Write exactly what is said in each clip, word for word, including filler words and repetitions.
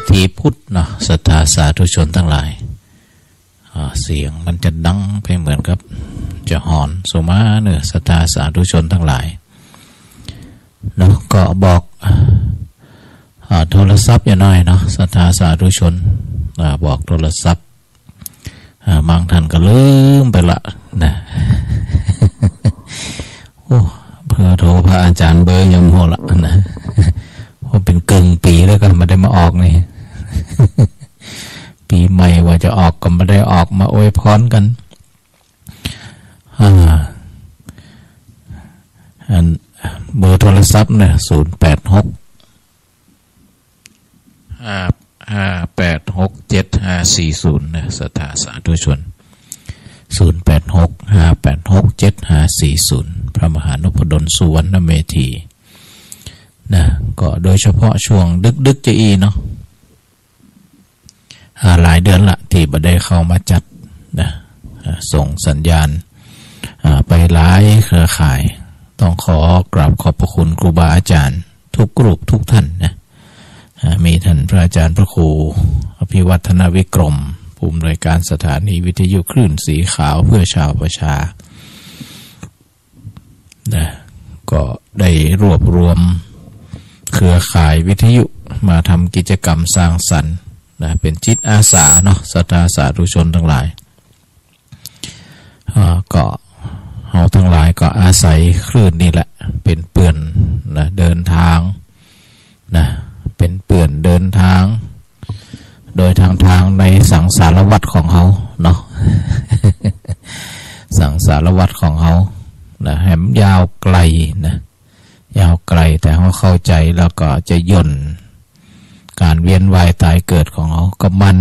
ทีพุทธเนาะ ศรัทธาสาธุชนตังหลาย อ่า เสียงมันจะดังไปเหมือนกับจะหอน สุมาเน่อ ศรัทธาสาธุชนตังหลายเนาะ ก็บอก อ่า โทรศัพท์อย่าหน้อยเนาะ ศรัทธาสาธุชน อ่า บอกโทรศัพท์ อ่า บางท่านก็ลืมไปละนะ โอ้ เบอร์โทรพระอาจารย์เบอร์ยังบ่ละนะ โอ้ เป๋นเกิ่งปี๋แล้วก็บ่ได้มาออกนี่ ปี๋ใหม่ว่าจะออกก็บ่ได้ออก มาอวยพรกั๋น อ่า อัน เบอร์โทรศัพท์เนี่ย ศูนย์แปดหก ห้า ห้าแปดหกเจ็ดห้าสี่ศูนย์ นะ ศรัทธาสาธุชน ศูนย์แปดหก ห้าแปดหกเจ็ดห้าสี่ศูนย์ พระมหานพดล สุวรรณเมธี นะ ก็โดยเฉพาะช่วงดึกๆ จะอี้เนาะ อ่า หลายเดือนละตี้บ่ได้เข้ามาจัดนะ อ่า ส่งสัญญาณ อ่า ไปหลายเครือข่าย ต้องขอกราบขอบพระคุณครูบาอาจารย์ทุกรูปทุกท่านนะ อ่า มีท่านพระอาจารย์พระครูอภิวัฒนวิกรม ผู้อำนวยการสถานีวิทยุคลื่นสีขาวเพื่อชาวประชา นะ ก็ได้รวบรวมเครือข่ายวิทยุมาทำกิจกรรมสร้างสรรค์นะ เป๋นจิตอาสาเนาะ ศรัทธาสาธุชนตังหลาย อ่า ก็เฮาตังหลายก็อาศัยคลื่นนี่แหละ เป๋นเปื้อนนะ เดินทาง นะ เป๋นเปื้อนเดินทาง โดยทาง ทางในสังสารวัฏของเฮาเนาะ สังสารวัฏของเฮานะ แหมยาวไกลนะ ยาวไกล แต่เฮาเข้าใจ๋แล้วก็จะย่นก๋านเวียนว่ายต๋ายเกิดของเฮา ก็หมั่น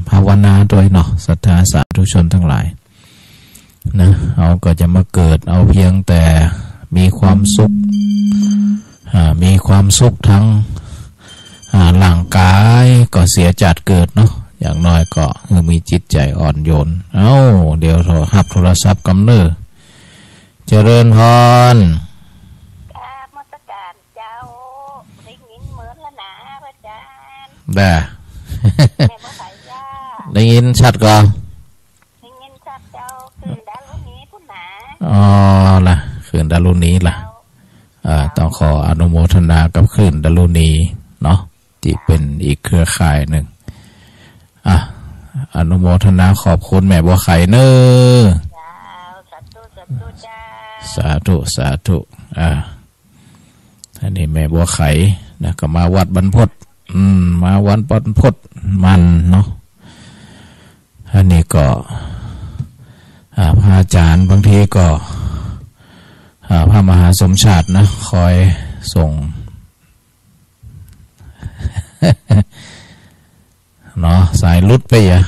ภาวนาตวยเนาะ ศรัทธาสาธุชนตังหลาย นะ เฮาก็จะมาเกิดเอาเพียงแต่มีความสุข อ่า มีความสุขทาง อ่า ร่างก๋ายก็เสียจากเกิดเนาะ อย่างน้อยก็คือมีจิตใจ๋อ่อนโยน เอ้า เดี๋ยวโทร ฮับโทรศัพท์ก่อนเน่อ เจริญพร กราบนมัสก๋านเจ้า ได้ยินเหมือนละนา พระอาจารย์ ได้ แม่บ่ใสจ้า ได้ยินชัดก่อ ได้ยินชัดเจ้า คลื่นดารุณีพุ้นนา อ๋อ ละ คลื่นดารุณีละ เจ้า อ่า ต้องขออนุโมทนากับคลื่นดารุณีเนาะ ตี้เป๋นอีกเครือข่ายนึ่ง อ่ะ อนุโมทนาขอบคุณแม่บัวไขเน่อ เจ้า สาธุ สาธุเจ้า สาธุ สาธุ อ่า อันนี้แม่บัวไขนะ ก็มาวัดบรรพต อืม มาวัดบรรพตมันเนาะ อันนี้ก็ อ่า พระอาจารย์บางทีก็ อ่า พระมหาสมชาตินะ คอยส่ง เนาะ สายหลุดไปอะ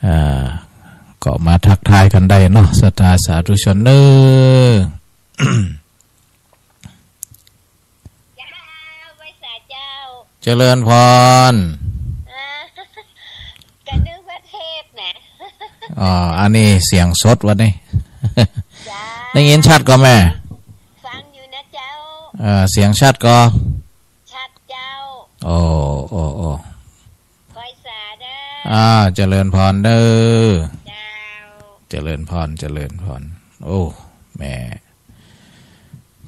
อ่า ก็มาทักทายกั๋นได้เนาะ ศรัทธาสาธุชนเน่อ เจ้า ไหว้สาเจ้า เจริญพร อ่า ก็นึกว่าเทศน์นะ อ๋อ อันนี้เสียงสดวันนี้ เจ้า ได้ยินชัดก่อแม่ ฟังอยู่นะเจ้า เอ่อ เสียงชัดก่อ ชัดเจ้า โอ้ โอ้ โอ้ ไหว้สาเด้อ อ่า เจริญพรเน่อ เจ้า เจริญพร เจริญพร โอ้ แม่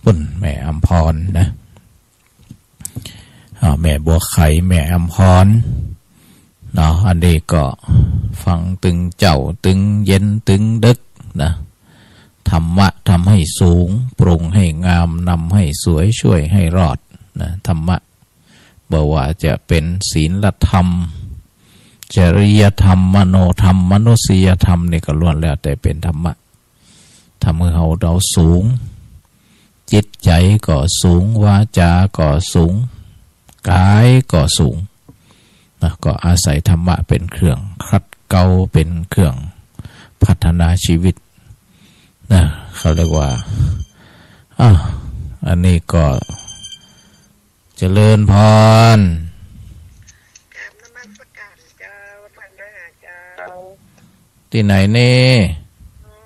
ปุ้น แม่อำพรนะ อ่า แม่บัวไข แม่อำพร เนาะ อันนี้ก็ฟังตึงเจ๊า ตึงเย็น ตึงดึกนะ ธรรมะทำให้สูง ปรุงให้งาม นำให้สวย ช่วยให้รอดนะ ธรรมะ บ่ว่าจะเป๋นศีลธรรม จริยธรรม มโนธรรม มนุษยธรรม นี่ก็ล้วนแล้วแต่เป๋นธรรมะ ทำหื้อเฮา เฮาสูง จิตใจ๋ก็สูง วาจาก็สูง ก๋ายก็สูง นะ ก็อาศัยธรรมะเป๋นเครื่องขัดเกลา เป๋นเครื่องพัฒนาชีวิต นะ เขาเรียกว่า อ่ะ อันนี้ก็ เจริญพร กราบนมัสก๋านเจ้า ท่านมหาเจ้า ตี้ไหนนี่ อ๋อ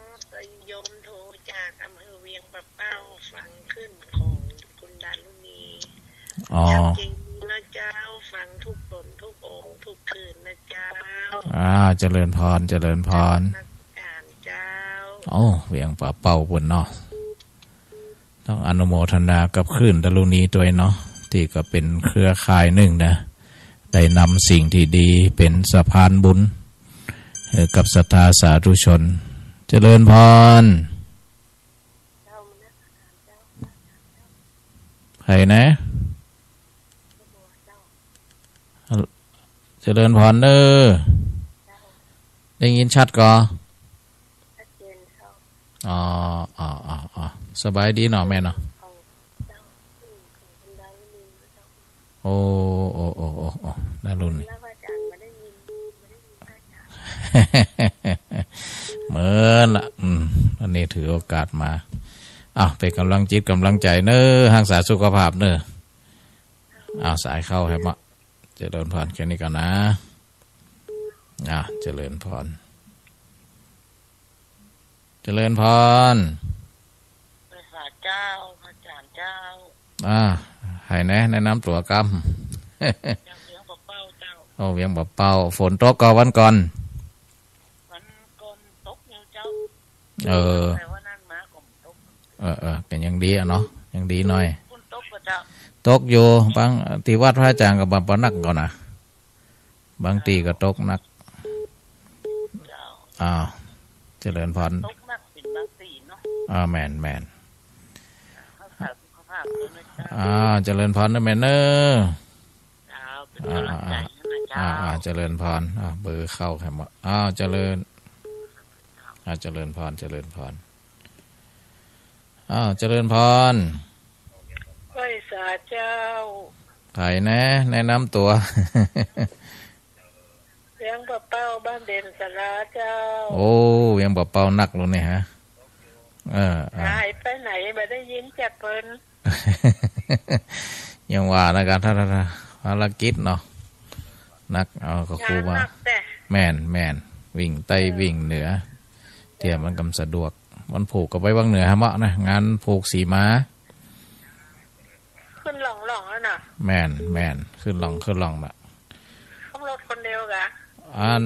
โยมโทรจากอำเภอเวียงป่าเป้า ฟังคลื่นของคุณดารุณี อ๋อ จากเชียงใหม่นะเจ้า ฟังทุกต๋นทุกองค์ทุกคืนนะเจ้า อ่า เจริญพร เจริญพร นมัสก๋านเจ้า โอ้ เวียงป่าเป้าปู๊นเนาะ ต้องอนุโมทนากับคลื่นดารุณีตวยเนาะ ตี้ก็เป๋นเครือข่ายนึ่งนะ ได้นำสิ่งตี้ดีเป๋นสะพานบุญ เอ่อ กับศรัทธาสาธุชน เจริญพร ใผนะ เจริญพรเน้อ ได้ยินชัดก่อ อ๋อ อ๋อ อ๋อ อ๋อ สบายดีเนาะแม่เนาะ โอ้ โอ้ โอ้ โอ้ โอ้ ดารุณี เหมือนละ อืม อันนี้ถือโอกาสมา อ้าว เป๋นก๋ำลังจิตก๋ำลังใจ๋เน้อ ฮักษาสุขภาพเน้อ อ้าว สายเข้าแหมเนาะ เจริญพรแค่นี้ก่อนนะ อ่ะ เจริญพร เจริญพร พระสาเจ้า พระอาจ๋ารย์เจ้า อ่า ใผนะ แนะนำตั๋วกำ จากเวียงป่าเป้าเจ้า โอ้ เวียงป่าเป้า ฝนตกก่อวันก่อน วันก่อนตกอยู่เจ้า เออ แต่ว่านั่นมาก็ตก เออ เออ เป๋นยังดีอะเนาะ ยังดีหน่อย ฝนตกก็เจ้า ตกอยู่ บาง ตี้วัดพระอาจ๋ารย์ก็บ่ บ่หนักก่อนะ บางตี้ก็ตกหนัก เจ้า อ่า เจริญพร ตกหนักเป๋นบางตี้เนาะ อ่า แม่น แม่น รักษาสุขภาพด้วยนะเจ้า อ่า เจริญพรเน้อแม่เน้อ เจ้า เป๋นก๋ำลังใจ๋หื้อนะเจ้า อ่า อ่า เจริญพร อ่า เบอร์เข้าแหมเนาะ อ้าว เจริญ อ่า เจริญพร เจริญพร อ้าว เจริญพร ไหว้สาเจ้า ใผนะ แนะนำตั๋ว เวียงป่าเป้า บ้านเด่นสาราเจ้า โอ้ เวียงป่าเป้านักลูกนี่ฮะ เออ เออ หายไปไหน บ่ได้ยินจากเปิ้น ยังว่านะ ก๋าน ถ้า ถ้า ถ้า ภารกิจเนาะ นัก เอา ก็ครูมา งานหนักแต๊ แม่น แม่น วิ่งใต้วิ่งเหนือ เตี้ยมันก็บ่สะดวก วันพูกก็ไปวังเหนือหะเมาะนะ งานผูกสีมา ขึ้นหล่องๆ แล้วน่ะ แม่น แม่น ขึ้นหล่อง ขึ้นหล่องน่ะ ขับรถคนเดียวกะ อัน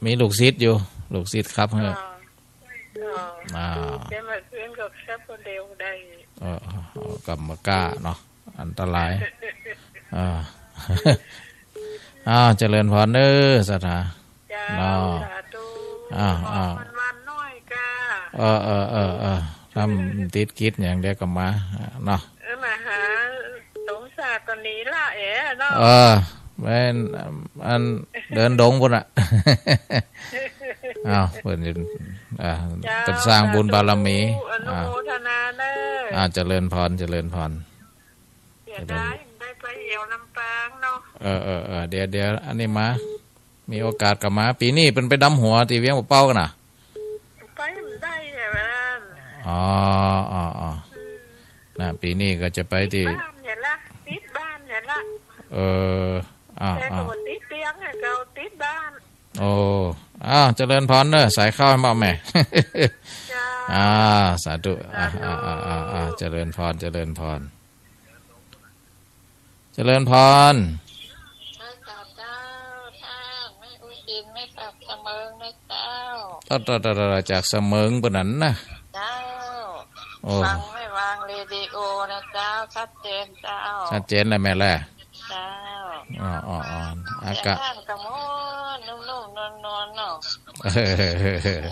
มีลูกศิษย์อยู่ ลูกศิษย์ขับหื้อ อ๋อ อ๋อ อ่า เดี๋ยวมาขึ้นก็ขับคนเดียวได้ เออ เออ เออ ก็บ่กล้าเนาะ อันตราย อ่า อ้าว เจริญพรเน้อ ศรัทธา เจ้า เนาะ สาธุ อ้าว อ้าว ออกวันๆ หน้อยก้า เออ เออ เออ เออ ถ้าติดกิจอย่างเดียวก็มา เนาะ เออ มาหาสมศักดิ์ก็หนีละเอ๋เนาะ เออ แม่น อันเดินดงปู๊นน่ะ อ้าว เปิ้น อ่า เจ้า เปิ้นสร้างบุญบารมี สาธุ อนุโมทนาเน้อ อ่า อ่า เจริญพร เจริญพร เสียดาย ได้ไปเอี่ยวลำปางเนาะ เออ เออ เออ เดี๋ยว เดี๋ยว อันนี้มา มีโอกาสก็มา ปี๋นี้เปิ้นไปดำหัวตี้เวียงป่าเป้ากั๋นน่ะ ไปบ่ได้แหม อ๋อ อ๋อ อ๋อ อืม น่ะ ปี๋นี้ก็จะไปตี้ ติดบ้านเนี่ยละ ติดบ้านเนี่ยละ เออ อ่า แต่ อ่า ก็บ่ติดเตียงให้เก่า ติดบ้าน โอ้ อ้าว เจริญพรเน้อ สายเข้าแหมเมาะแม่ เจ้า อ่า สาธุ อ่า สาธุ อ่า อ่า อ่า เจริญพร เจริญพร เจริญพร เจ้า เจ้า ท่าน แม่อุจิน แม่ปากสะเมิงนะเจ้า ตะ ตะ ตะ ตะ จากสะเมิงปู๊นนั้นนะ เจ้า โอ้ ฟังแม่วางเรดิโอนะเจ้า ชัดเจนเจ้า ชัดเจนแล้วแม่แล เจ้า อ๋อ อ๋อ อ๋อ อากาศ เสียงท่านก็ม่วนๆ นุ่มๆ นวลๆ เนาะ เออ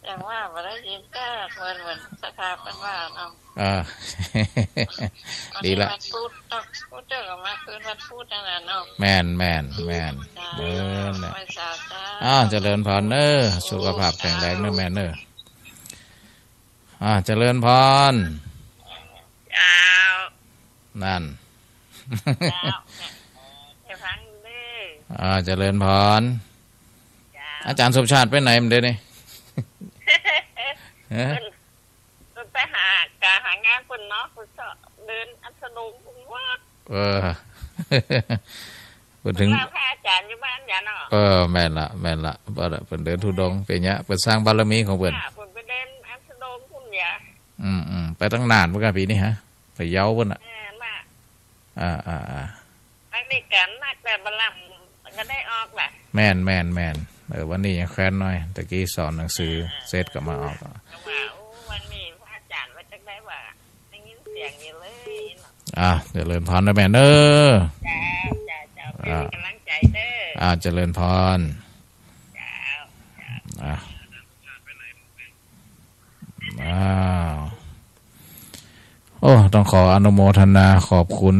อย่างว่าบ่ได้ยินแต่เหมือน เหมือนศรัทธาเปิ้นว่าเนาะ อ่า ดีละ วันนี้วันพุธเนาะ พุธเจ้าก็มาคืนวันพุธนั่นแหละเนาะ แม่น แม่น แม่น เจ้า เออ น่ะ ไหว้สาเจ้า อ้าว เจริญพรเน้อ สุขภาพแข็งแรงเน้อแม่เน้อ อ่า เจริญพร เจ้า นั่น เจ้า เนี่ย เดี๋ยวฟังเด้อ อ่า เจริญพร เจ้า อาจ๋ารย์สมชาติไปไหนมันเดี๋ยวนี้ ฮะ เปิ้น เปิ้นไปหากะหางานเปิ้นเนาะ เปิ้นก็เดินอัสดงเปิ้นว่า เออ เปิ้นถึง เปิ้นลาพระอาจ๋ารย์อยู่บ้านหยังเนาะ เออ แม่นละ แม่นละ เปิ้นละ เปิ้นเดินธุดงค์ไปเนี่ย เปิ้นสร้างบารมีของเปิ้น ค่ะ เปิ้นไปเดินอัสดงเปิ้นหยัง อืม อืม ไปตั้งนานเปิ้นกะปี๋นี้ฮะ พะเยาปู๊นน่ะ เออ น่ะ อ่า อ่า อ่า อันนี้ก็นักแต่บ่าลำก็ได้ออกล่ะ แม่น แม่น แม่น เออ วันนี้ยังแควนหน่อย ตะกี้สอนหนังสือเสร็จก็มาออก ก็ว่า โอ้ วันนี้พระอาจารย์ว่าจักได้ว่า ได้ยินเสียงอยู่เลยเนาะ อ่ะ เจริญพรนะแม่เนอะ เจ้า เจ้า เจ้า อ่ะ เป็นกำลังใจเด้อ อ่ะ เจริญพร เจ้า เจ้า อ่ะ อ้าว โอ้ ต้องขออนุโมทนาขอบคุณ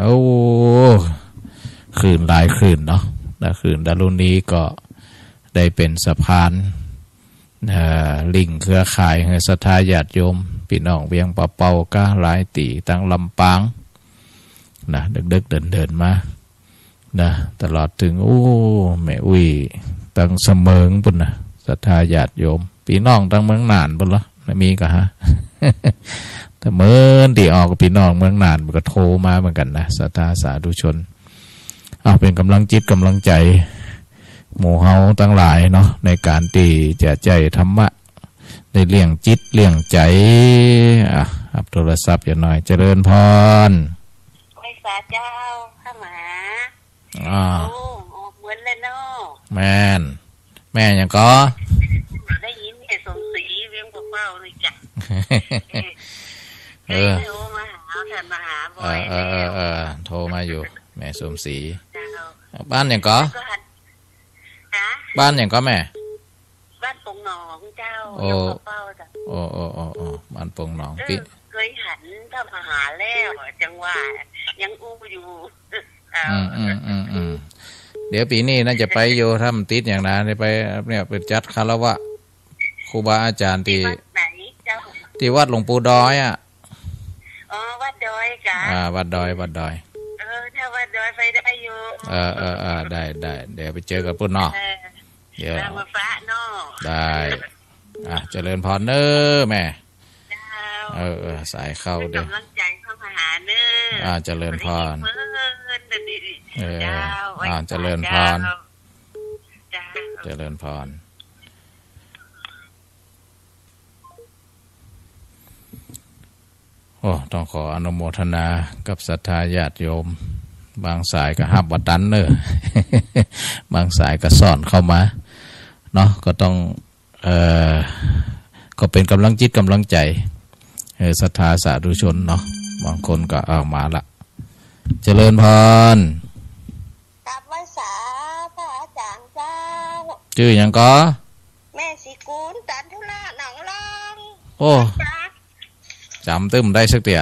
โอ้ คืนหลายคืนเนาะ นะ คืนดารุณีก็ได้เป๋นสะพาน เอ่อ ลิงก์เครือข่ายหื้อศรัทธาญาติโยม ปี้น้องเวียงป่าเป้าก้าหลายตี้ ตังลำปาง นะ ดึกๆ เดินๆ มา นะ ตลอดเถิง โอ้ แม่อุ๊ย ตังสะเมิงปู๊นนะ ศรัทธาญาติโยม ปี้น้องตังเมืองน่านปู๊นเหรอ มีก่าฮะ แต่เมินตี้ออก ปี้น้องเมืองน่านมันก็โทรมาเหมือนกั๋นนะ ศรัทธาสาธุชน เอา เป๋นก๋ำลังจิตก๋ำลังใจ๋ หมู่เฮาตังหลายเนาะ ในก๋านตี้จะใจ๊ธรรมะ ได้เลี้ยงจิตเลี้ยงใจ๋ อ่ะ ฮับโทรศัพท์หย่าหน่อย เจริญพร ไหว้สาเจ้า ข้ามา อ่า โอ้ ออกเมินแล้วเนาะ แม่น แม่หยังก่อ ได้ยินแม่สมศรีเวียงป่าเป้าเลยจ้ะ เออ เออ โทรมาหา ท่านมาหาบ่อย เออ เออ แล้ว เออ เออ โทรมาอยู่ แม่สมศรี เจ้า บ้านหยังก่อ แล้วก็หัน ฮะ บ้านหยังก่อแม่ บ้านปงหนองเจ้า โอ้ เวียงป่าเป้าจ้ะ โอ้ โอ้ โอ้ โอ้ บ้านปงหนอง เออ ปี้ เกยหันถ้ำมหาแล้ว จังว่า ยังอู้อยู่ เจ้า อืม อืม อืม อืม เดี๋ยวปี๋นี้น่าจะไปอยู่ ถ้ามันติดอย่างนั้น ได้ไป เนี่ย ไปจัดคารวะครูบาอาจ๋ารย์ตี้ ตี้วัดไหนเจ้า ตี้วัดหลวงปู่ดอยอะ อ๋อ วัดดอยกะ อ่า วัดดอย วัดดอย เออ ถ้าวัดดอยไปได้อยู่ เออ เออ เออ ได้ ได้ เดี๋ยวไปเจอกั๋นปู๊นเนาะ เออ เดี๋ยว ตามมาฟ้าเนาะ ได้ อ่ะ เจริญพรเน้อแม่ เจ้า เออ เออ สายเข้าเด้อ เป๋นก๋ำลังใจ๋ข้ามาหาเน้อ อ่า เจริญพร เออ เจ้า อ่า เจริญพร เจ้า เจริญพร โอ้ ต้องขออนุโมทนากับศรัทธาญาติโยม บางสายก็ฮับบ่ตันเน้อ บางสายก็ซ้อนเข้ามา เนาะ ก็ต้อง เอ่อ ก็เป๋นก๋ำลังจิตก๋ำลังใจ๋ เออ ศรัทธาสาธุชนเนาะ บางคนก็เอามาละ เจริญพร กราบไหว้สาพระอาจ๋ารย์เจ้า จื้อหยังก่อ แม่ศรีกูล จันทุราชหนองลอง โอ้ จ๊ะ จ๋ำตึ้มได้สักเตื้อ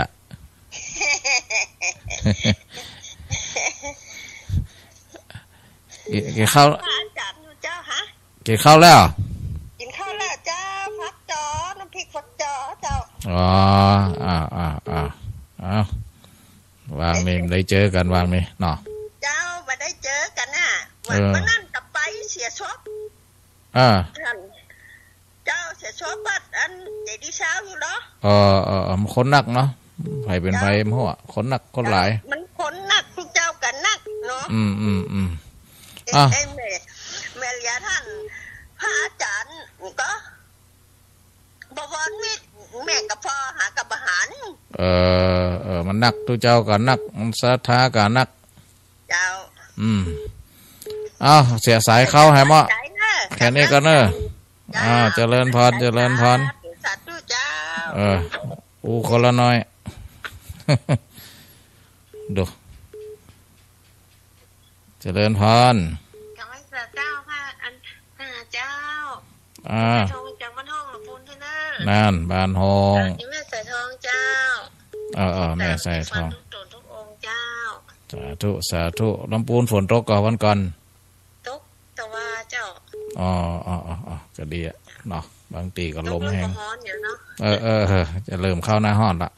กิ๋น กิ๋นข้าว พระอาจ๋ารย์อยู่เจ้าฮะ กิ๋นข้าวแล้ว กิ๋นข้าวแล้วเจ้า ฟักจ๋อ น้ำพริกฟักจ๋อเจ้า อ๋อ อ่า อ่า อ่า เอา วางนี่ บ่ได้เจอกั๋น วางนี่เนาะ เจ้า บ่ได้เจอกั๋นน่ะ วัน เออ วันนั้นก็ไปเสียสบ อ่า ท่านเจ้าเสียสบบัดอันเจดีย์ซาวอยู่เนาะ เออ เออ เออ มันคนนักเนาะ ใผเป๋นใผ เจ้า บ่ฮู้ คนนักคนหลาย มันคนนัก ตุ๊เจ้าก็นักเนาะ อืม อืม อืม เอ๊ะ อ่ะ เอ๊ะ แม่ แม่เหลียท่าน พระอาจ๋ารย์ก็ บวรนิตร แม่ก็ผ่อหากับอาหาร เออ เออ มันนัก ตุ๊เจ้าก็นัก มันศรัทธาก็นัก เจ้า อืม เอ้า เสียสายเข้าให้หมด ใจเนอะ แค่นี้ก่อนเน้อ เจ้า อ่า เจริญพร เจริญพร สาธุเจ้า เออ อู้คนละหน่อย ดู เจริญพร กราบไหว้สาเจ้าค่ะ อัน อ่า เจ้า อ่า สายทองจากบ้านห้องหลวงปู่เด้อ นั่น บ้านห้อง อ่า นี่แม่สายทองเจ้า เออ เออ แม่สายทอง ทุกต๋นทุกองค์เจ้า สาธุ สาธุ ลำปูนฝนตกก่อวันก่อน ตกแต่ว่าเจ้า อ๋อ อ๋อ อ๋อ อ๋อ ก็ดีอะเนาะ บางตี้ก็ลมแฮง ตกลงก็ฮ้อนอยู่เนาะ เออ เออ เออ จะเริ่มเข้าหน้าฮ้อนละ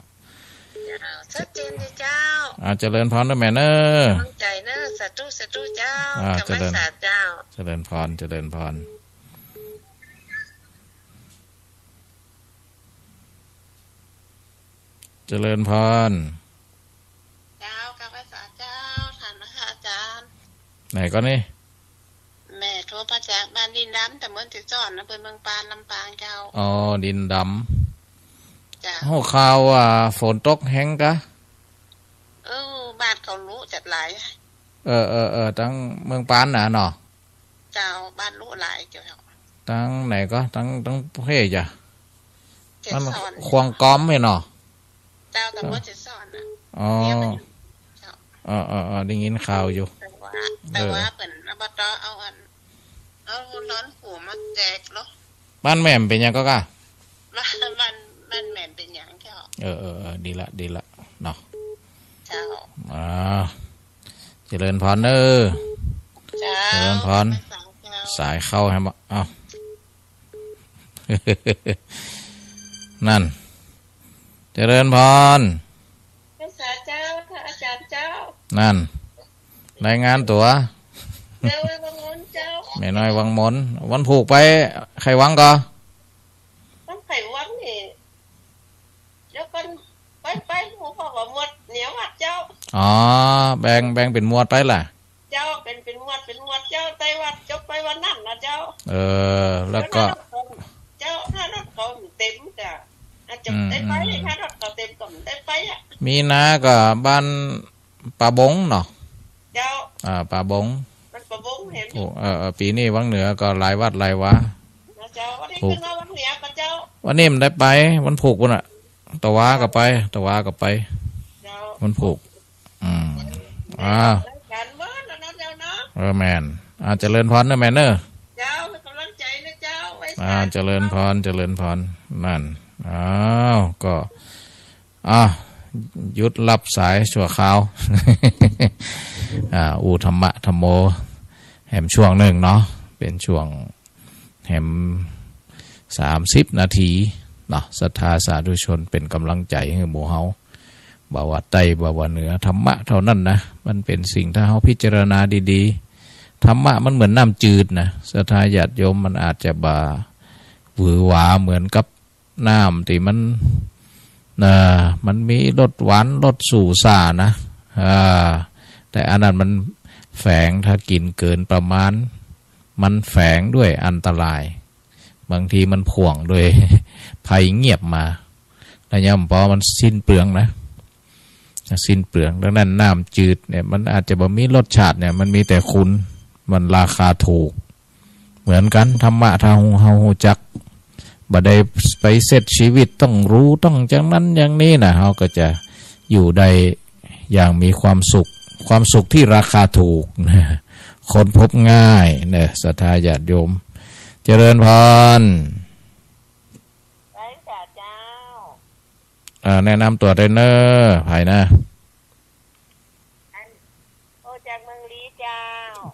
เจ้า ชัดเจนดีเจ้า อ่า เจริญพรเน้อแม่เน้อ ตั้งใจ๋เน้อ สาธุ สาธุเจ้า อ่า กราบไหว้ เจริญ สาเจ้า เจริญพร เจริญพร เจริญพร เจ้า กราบไหว้สาเจ้า ท่านพระอาจ๋ารย์ ไหนก่อนนี่ แม่โทรมาจากบ้านดินดำ ต๋ำบลเสฉวน อำเภอเมืองปาน ลำปางเจ้า อ๋อ ดินดำ เจ้า ฮู้ข่าวว่าฝนตกแฮงกะ เออ บ้านเขาลุจัดหลาย เออ เออ เออ ตังเมืองปานน่ะเนาะ เจ้า บ้านลู่หลายเจ้า ตังไหนก็ ตัง ตังเพจอะ เกสร มันขวางก๋อมเนี่ยเนาะ เจ้า ตำบลเกสรน่ะ อ๋อ เนี่ยมัน เจ้า เออ เออ เออ ได้ยินข่าวอยู่ แต่ว่า เออ แต่ว่าเปิ้นอบต.เอาอัน เอาหนอนหมูมาแจกเนาะ บ้านแม่มเป๋นหยังก็ก้า บ้าน บ้าน บ้านแม่มเป๋นหยังเจ้า เออ เออ เออ ดีละ ดีละเนาะ เจ้า อ่า เจริญพรเน้อ เจ้า เจริญพร เจ้า สายเข้าแฮมอะ เอ้า นั่น เจริญพร เจ้าสาเจ้า พระอาจารย์เจ้า นั่น รายงานตั๋ว แม่น้อยวังมนเจ้า แม่น้อยวังมน วันผูกไปไขวังก่อ ต้องไขวังนี่ เดี๋ยวก่อน ไป ไป หมู่พ่อก็หมวดเหนียววัดเจ้า อ๋อ แบ่ง แบ่งเป๋นหมวดไปล่ะ เจ้า เป๋น เป๋นหมวด เป๋นหมวดเจ้า ใต้วัดจบไปวันนั้นนะเจ้า เออ แล้วก็ เจ้า ถ้ารถเขาเต็มก็อาจจะได้ไป อืม ถ้ารถเขาเต็มก็ไม่ได้ไปอะ มีนาก็บ้านป่าบงเนาะ เจ้า อ่า ป่าบง บ้านป่าบงเห็น โอ้ เออ เออ ปี๋นี้วังเหนือก็หลายวัดหลายวา นะเจ้า วันนี้ ผูก ขึ้นมาวังเหนือก็เจ้า วันนี้มันได้ไป วันผูกปู้นน่ะ ตะวาก็ไป ตะวาก็ไป เจ้า วันผูก อืม อ่า การเมืองนะเนาะเจ้าเนาะ เออ แม่น อ่า เจริญพรเน้อแม่เน้อ เจ้า ให้กำลังใจนะเจ้า ไว้ อ่า สาธุ เจริญพร เจริญพร นั่น อ้าว ก็ อ่ะ หยุดรับสายชั่วคราว อ่า อู้ธรรมะธัมโม แหมช่วงนึ่งเนาะ เป๋นช่วงแหมสามสิบนาทีเนาะ ศรัทธาสาธุชนเป๋นก๋ำลังใจ๋หื้อหมู่เฮา บ่ว่าใต้ บ่ว่าเหนือ ธรรมะเต้านั้นนะ มันเป๋นสิ่งถ้าเฮาพิจารณาดีๆ ธรรมะมันเหมือนน้ำจืดนะ ศรัทธาญาติโยม มันอาจจะบ่หวือหวาเหมือนกับ น้ำตี้มัน เอ่อ มันมีรสหวานรสสู่ซ่านะ อ่า แต่อันนั้นมันแฝง ถ้ากิ๋นเกินประมาณ มันแฝงด้วยอันตราย บางทีมันพ่วงด้วยภัยเงียบมา แล้วยามปอมันสิ้นเปลืองนะ สิ้นเปลือง ดังนั้นน้ำจืดเนี่ย มันอาจจะบ่มีรสชาติเนี่ย มันมีแต่คุณ มันราคาถูก เหมือนกั๋น ธรรมะถ้าเฮาฮู้จัก บ่ได้ไปเสร็จชีวิตต้องหรูต้องอย่างนั้นอย่างนี้นะ เฮาก็จะอยู่ได้อย่างมีความสุข ความสุขที่ราคาถูกนะ ค้นพบง่ายนะ ศรัทธาญาติโยม เจริญพร ไปจ้ะเจ้า อ่า แนะนำตั๋วได้เน้อ ใผนะ อัน โอ้ จากเมืองลี้เจ้า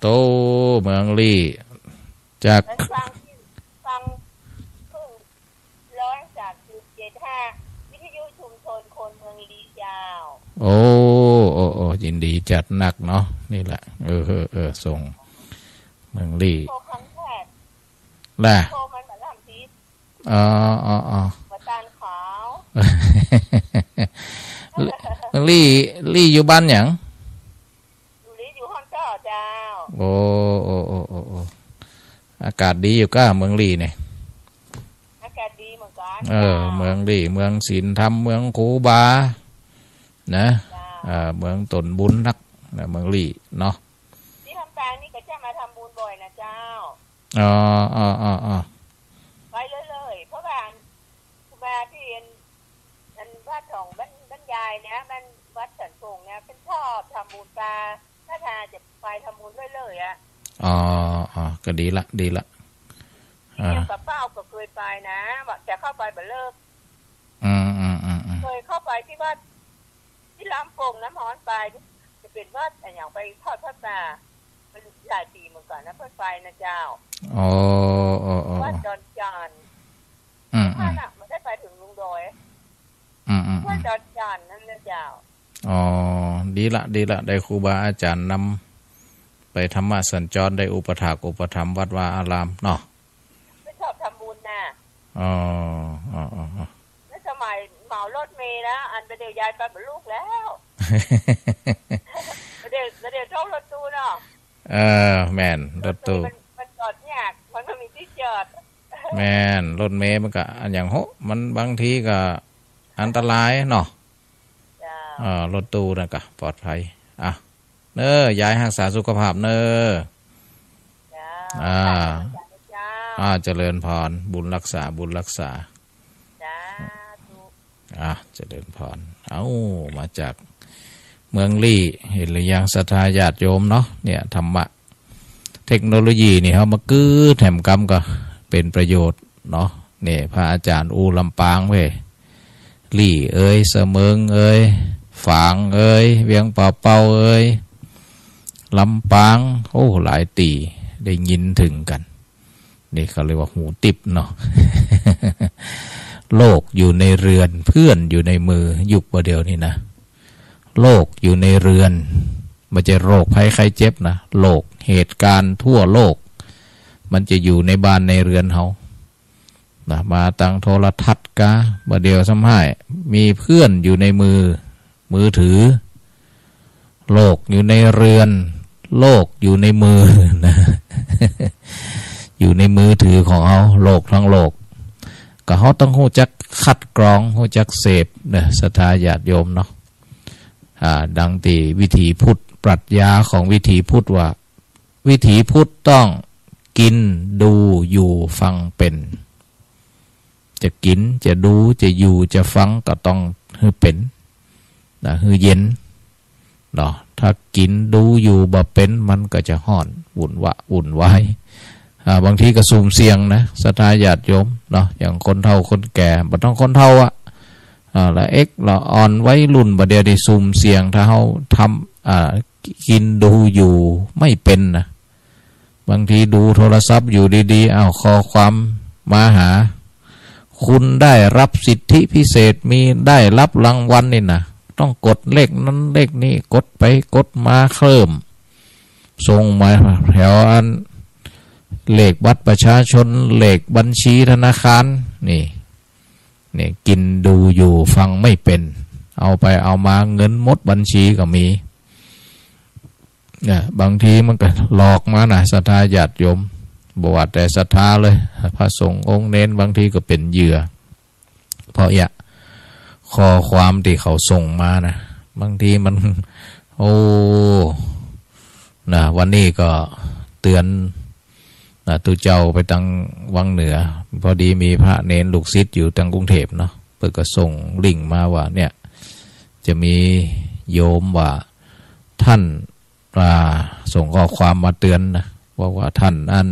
โต้ เมืองลี้ จาก ฟัง ฟังคลื่นร้อยสามสิบเจ็ดห้า วิทยุชุมชนคนเมืองลี้เจ้า โอ้ โอ้ โอ้ ยินดีจัดนักเนาะ นี่แหละ เออ เออ เออ ส่ง เมืองลี้ โทรครั้งแรก ล่ะ โทรมันบ่รับสิ อ๋อ อ๋อ อ๋อ บ่ตานขาว ลี้ ลี้อยู่บ้านหยัง อยู่ลี้ อยู่ฮ่อนเจ้า เจ้า โอ้ โอ้ โอ้ โอ้ โอ้ อากาศดีอยู่ก้า เมืองลี้เนี่ย อากาศดีเหมือนกั๋น เออ เจ้า เมืองลี้ เมืองศีลธรรม เมืองครูบา นะ เจ้า เออ เมืองต้นบุญนักนะ เมืองลี้เนาะ ตี้ฮ่อนตางนี่ก็จะมาทำบุญบ่อยนะเจ้า อ๋อ อ๋อ อ๋อ อ๋อ ไปเรื่อยๆ เพราะว่าครูบาตี้อัน อันวัดของบ้าน บ้านยายเนี่ย บ้าน วัดสันป่งเนี่ย เปิ้นชอบทำบุญตา ถ้า ถ้าจะไปทำบุญเรื่อยๆ อะ อ๋อ อ๋อ ก็ดีละ ดีละ เดี๋ยว อ่า กับป้าก็เคยไปนะ ว่าจะเข้าไปบ่เลิก อืม อืม อืม อืม เคยเข้าไปตี้วัด ตี้ลำป่งน้ำฮ้อนไป จะเป๋นวัดอะหยัง ไปทอดผ้าป่า มันหลายปี๋เหมือนกั๋นนะ เปิ้นไปนะเจ้า อ๋อ อ๋อ อ๋อ วัดดอนจาน อืม อืม นั่นน่ะ มันได้ไปเถิงลุงดอย อืม อืม อืม วัดดอนจานนั่นนะเจ้า อ๋อ ดีละ ดีละ ได้ครูบาอาจ๋ารย์นำไปธรรมสัญจร ได้อุปถากอุปถัมภ์วัดวาอารามเนาะ เปิ้นชอบทำบุญน่ะ อ๋อ อ๋อ อ๋อ อ๋อ แล้วสมัยเหมารถเมล์นะ อันเดี๋ยวยายไปบ่ลุกแล้ว เดี๋ยว เดี๋ยวเจ้ารถตู้เนาะ เออ แม่น รถตู้ รถตู้มัน มันจอดยาก มันบ่มีตี้จอด แม่น รถเมล์มันก็อะหยังโฮะ มันบางทีก็อันตรายเนาะ เจ้า เออ รถตู้นั่นก็ปลอดภัย อ่ะ เน้อ ยายฮักษาสุขภาพเน้อ เจ้า อ่า สาธุเจ้า อ่า เจริญพร บุญฮักษา บุญฮักษา สาธุ อ่า เจริญพร เอ้า มาจากเมืองลี้ หันหรือยังศรัทธาญาติโยมเนาะ เนี่ย ธรรมะ เทคโนโลยีนี่เฮามากือแถมกำก็เป๋นประโยชน์เนาะ เนี่ย พระอาจารย์อู้ลำปางเว้ย ลี้เอย เสมิงเอย ฝางเอย เวียงป่าเป้าเอย ลำปาง โอ้ หลายตี้ได้ยินเถิงกั๋น นี่เขาเรียกว่าหูติบเนาะ โลกอยู่ในเรือน เพื่อนอยู่ในมือ ยุคบ่าเดี่ยวนี้นะ โลกอยู่ในเรือน บ่ใจ้โรคภัยไข้เจ็บนะ โลก เหตุการณ์ทั่วโลก มันจะอยู่ในบ้านในเรือนเฮา นะ มาตางโทรทัศน์กา บ่าเดี่ยวซ้ำฮ้าย มีเพื่อนอยู่ในมือ มือถือ โลกอยู่ในเรือน โลกอยู่ในมือนะ อยู่ในมือถือของเฮา โลกทั้งโลก ก็เฮาต้องฮู้จักคัดกรอง ฮู้จักเสพนะ ศรัทธาญาติโยมเนาะ อ่า ดังตี้วิถีพุทธ ปรัชญาของวิถีพุทธว่า วิถีพุทธต้องกิน ดู อยู่ ฟัง เป๋น จะกิน จะดู จะอยู่ จะฟัง ก็ต้องหื้อเป๋น นะ หื้อเย็น เนาะ ถ้ากิน ดู อยู่ บ่เป๋น มันก็จะฮ้อน วุ่นวะ วุ่นวาย อ่า บางทีก็สุ่มเสี่ยงนะ ศรัทธาญาติโยม เนาะ อย่างคนเฒ่าคนแก่ บ่ต้องคนเฒ่าอะ อ่า ละเอ็ก ละอ่อน วัยรุ่น บ่าเดี่ยวนี้สุ่มเสี่ยง ถ้าเฮาทำ อ่า กิน ดู อยู่ ไม่เป๋นนะ บางทีดูโทรศัพท์อยู่ดีๆ อ้าว ข้อความมาหา คุณได้รับสิทธิพิเศษ มี ได้รับรางวัลนี่นะ ต้องกดเลขนั้นเลขนี้ กดไปกดมาเคลิ้ม ส่งมาแถวอัน เลขบัตรประชาชน เลขบัญชีธนาคาร นี่ นี่ กิน ดู อยู่ ฟัง ไม่เป๋น เอาไปเอามาเงินหมดบัญชีก็มี เนี่ย บางทีมันก็หลอกมานะ ศรัทธาญาติโยม บ่ว่าแต่ศรัทธาเลย พระสงฆ์องค์เณร บางทีก็เป๋นเหยื่อ เพราะเอี้ย ข้อความตี้เขาส่งมานะ บางทีมัน โอ้ นะ วันนี้ก็เตื๋อน นะ ตุ๊เจ้าไปตางวังเหนือ พอดีมีพระเณรลูกศิษย์อยู่ตางกรุงเทพฯเนาะ เปิ้นก็ส่งลิงก์มาว่า เนี่ย จะมีโยมว่าท่าน อ่า ส่งข้อความมาเตื๋อนนะ บอกว่าท่านอั้น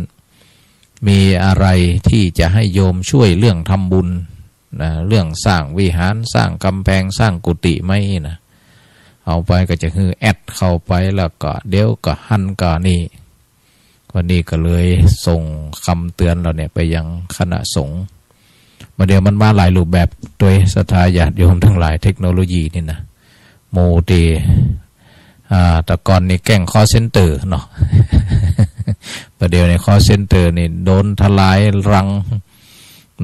มีอะไรที่จะให้โยมช่วยเรื่องทำบุญนะ เรื่องสร้างวิหาร สร้างก๋ำแพง สร้างกุฏิไหมนะ เอาไปก็จะหื้อแอดเข้าไป แล้วก็เดี๋ยวก็หั้นก็นี่ วันนี้ก็เลยส่งกำเตื๋อนเฮาเนี่ยไปยังคณะสงฆ์ บ่าเดี่ยวมันมาหลายรูปแบบตวย ศรัทธาญาติโยมตังหลาย เทคโนโลยีนี่นะ หมู่ตี้ อ่า แต่ก่อนนี่แก๊งคอลเซ็นเตอร์เนาะ บ่าเดี่ยวนี่คอลเซ็นเตอร์นี่โดนทลายรัง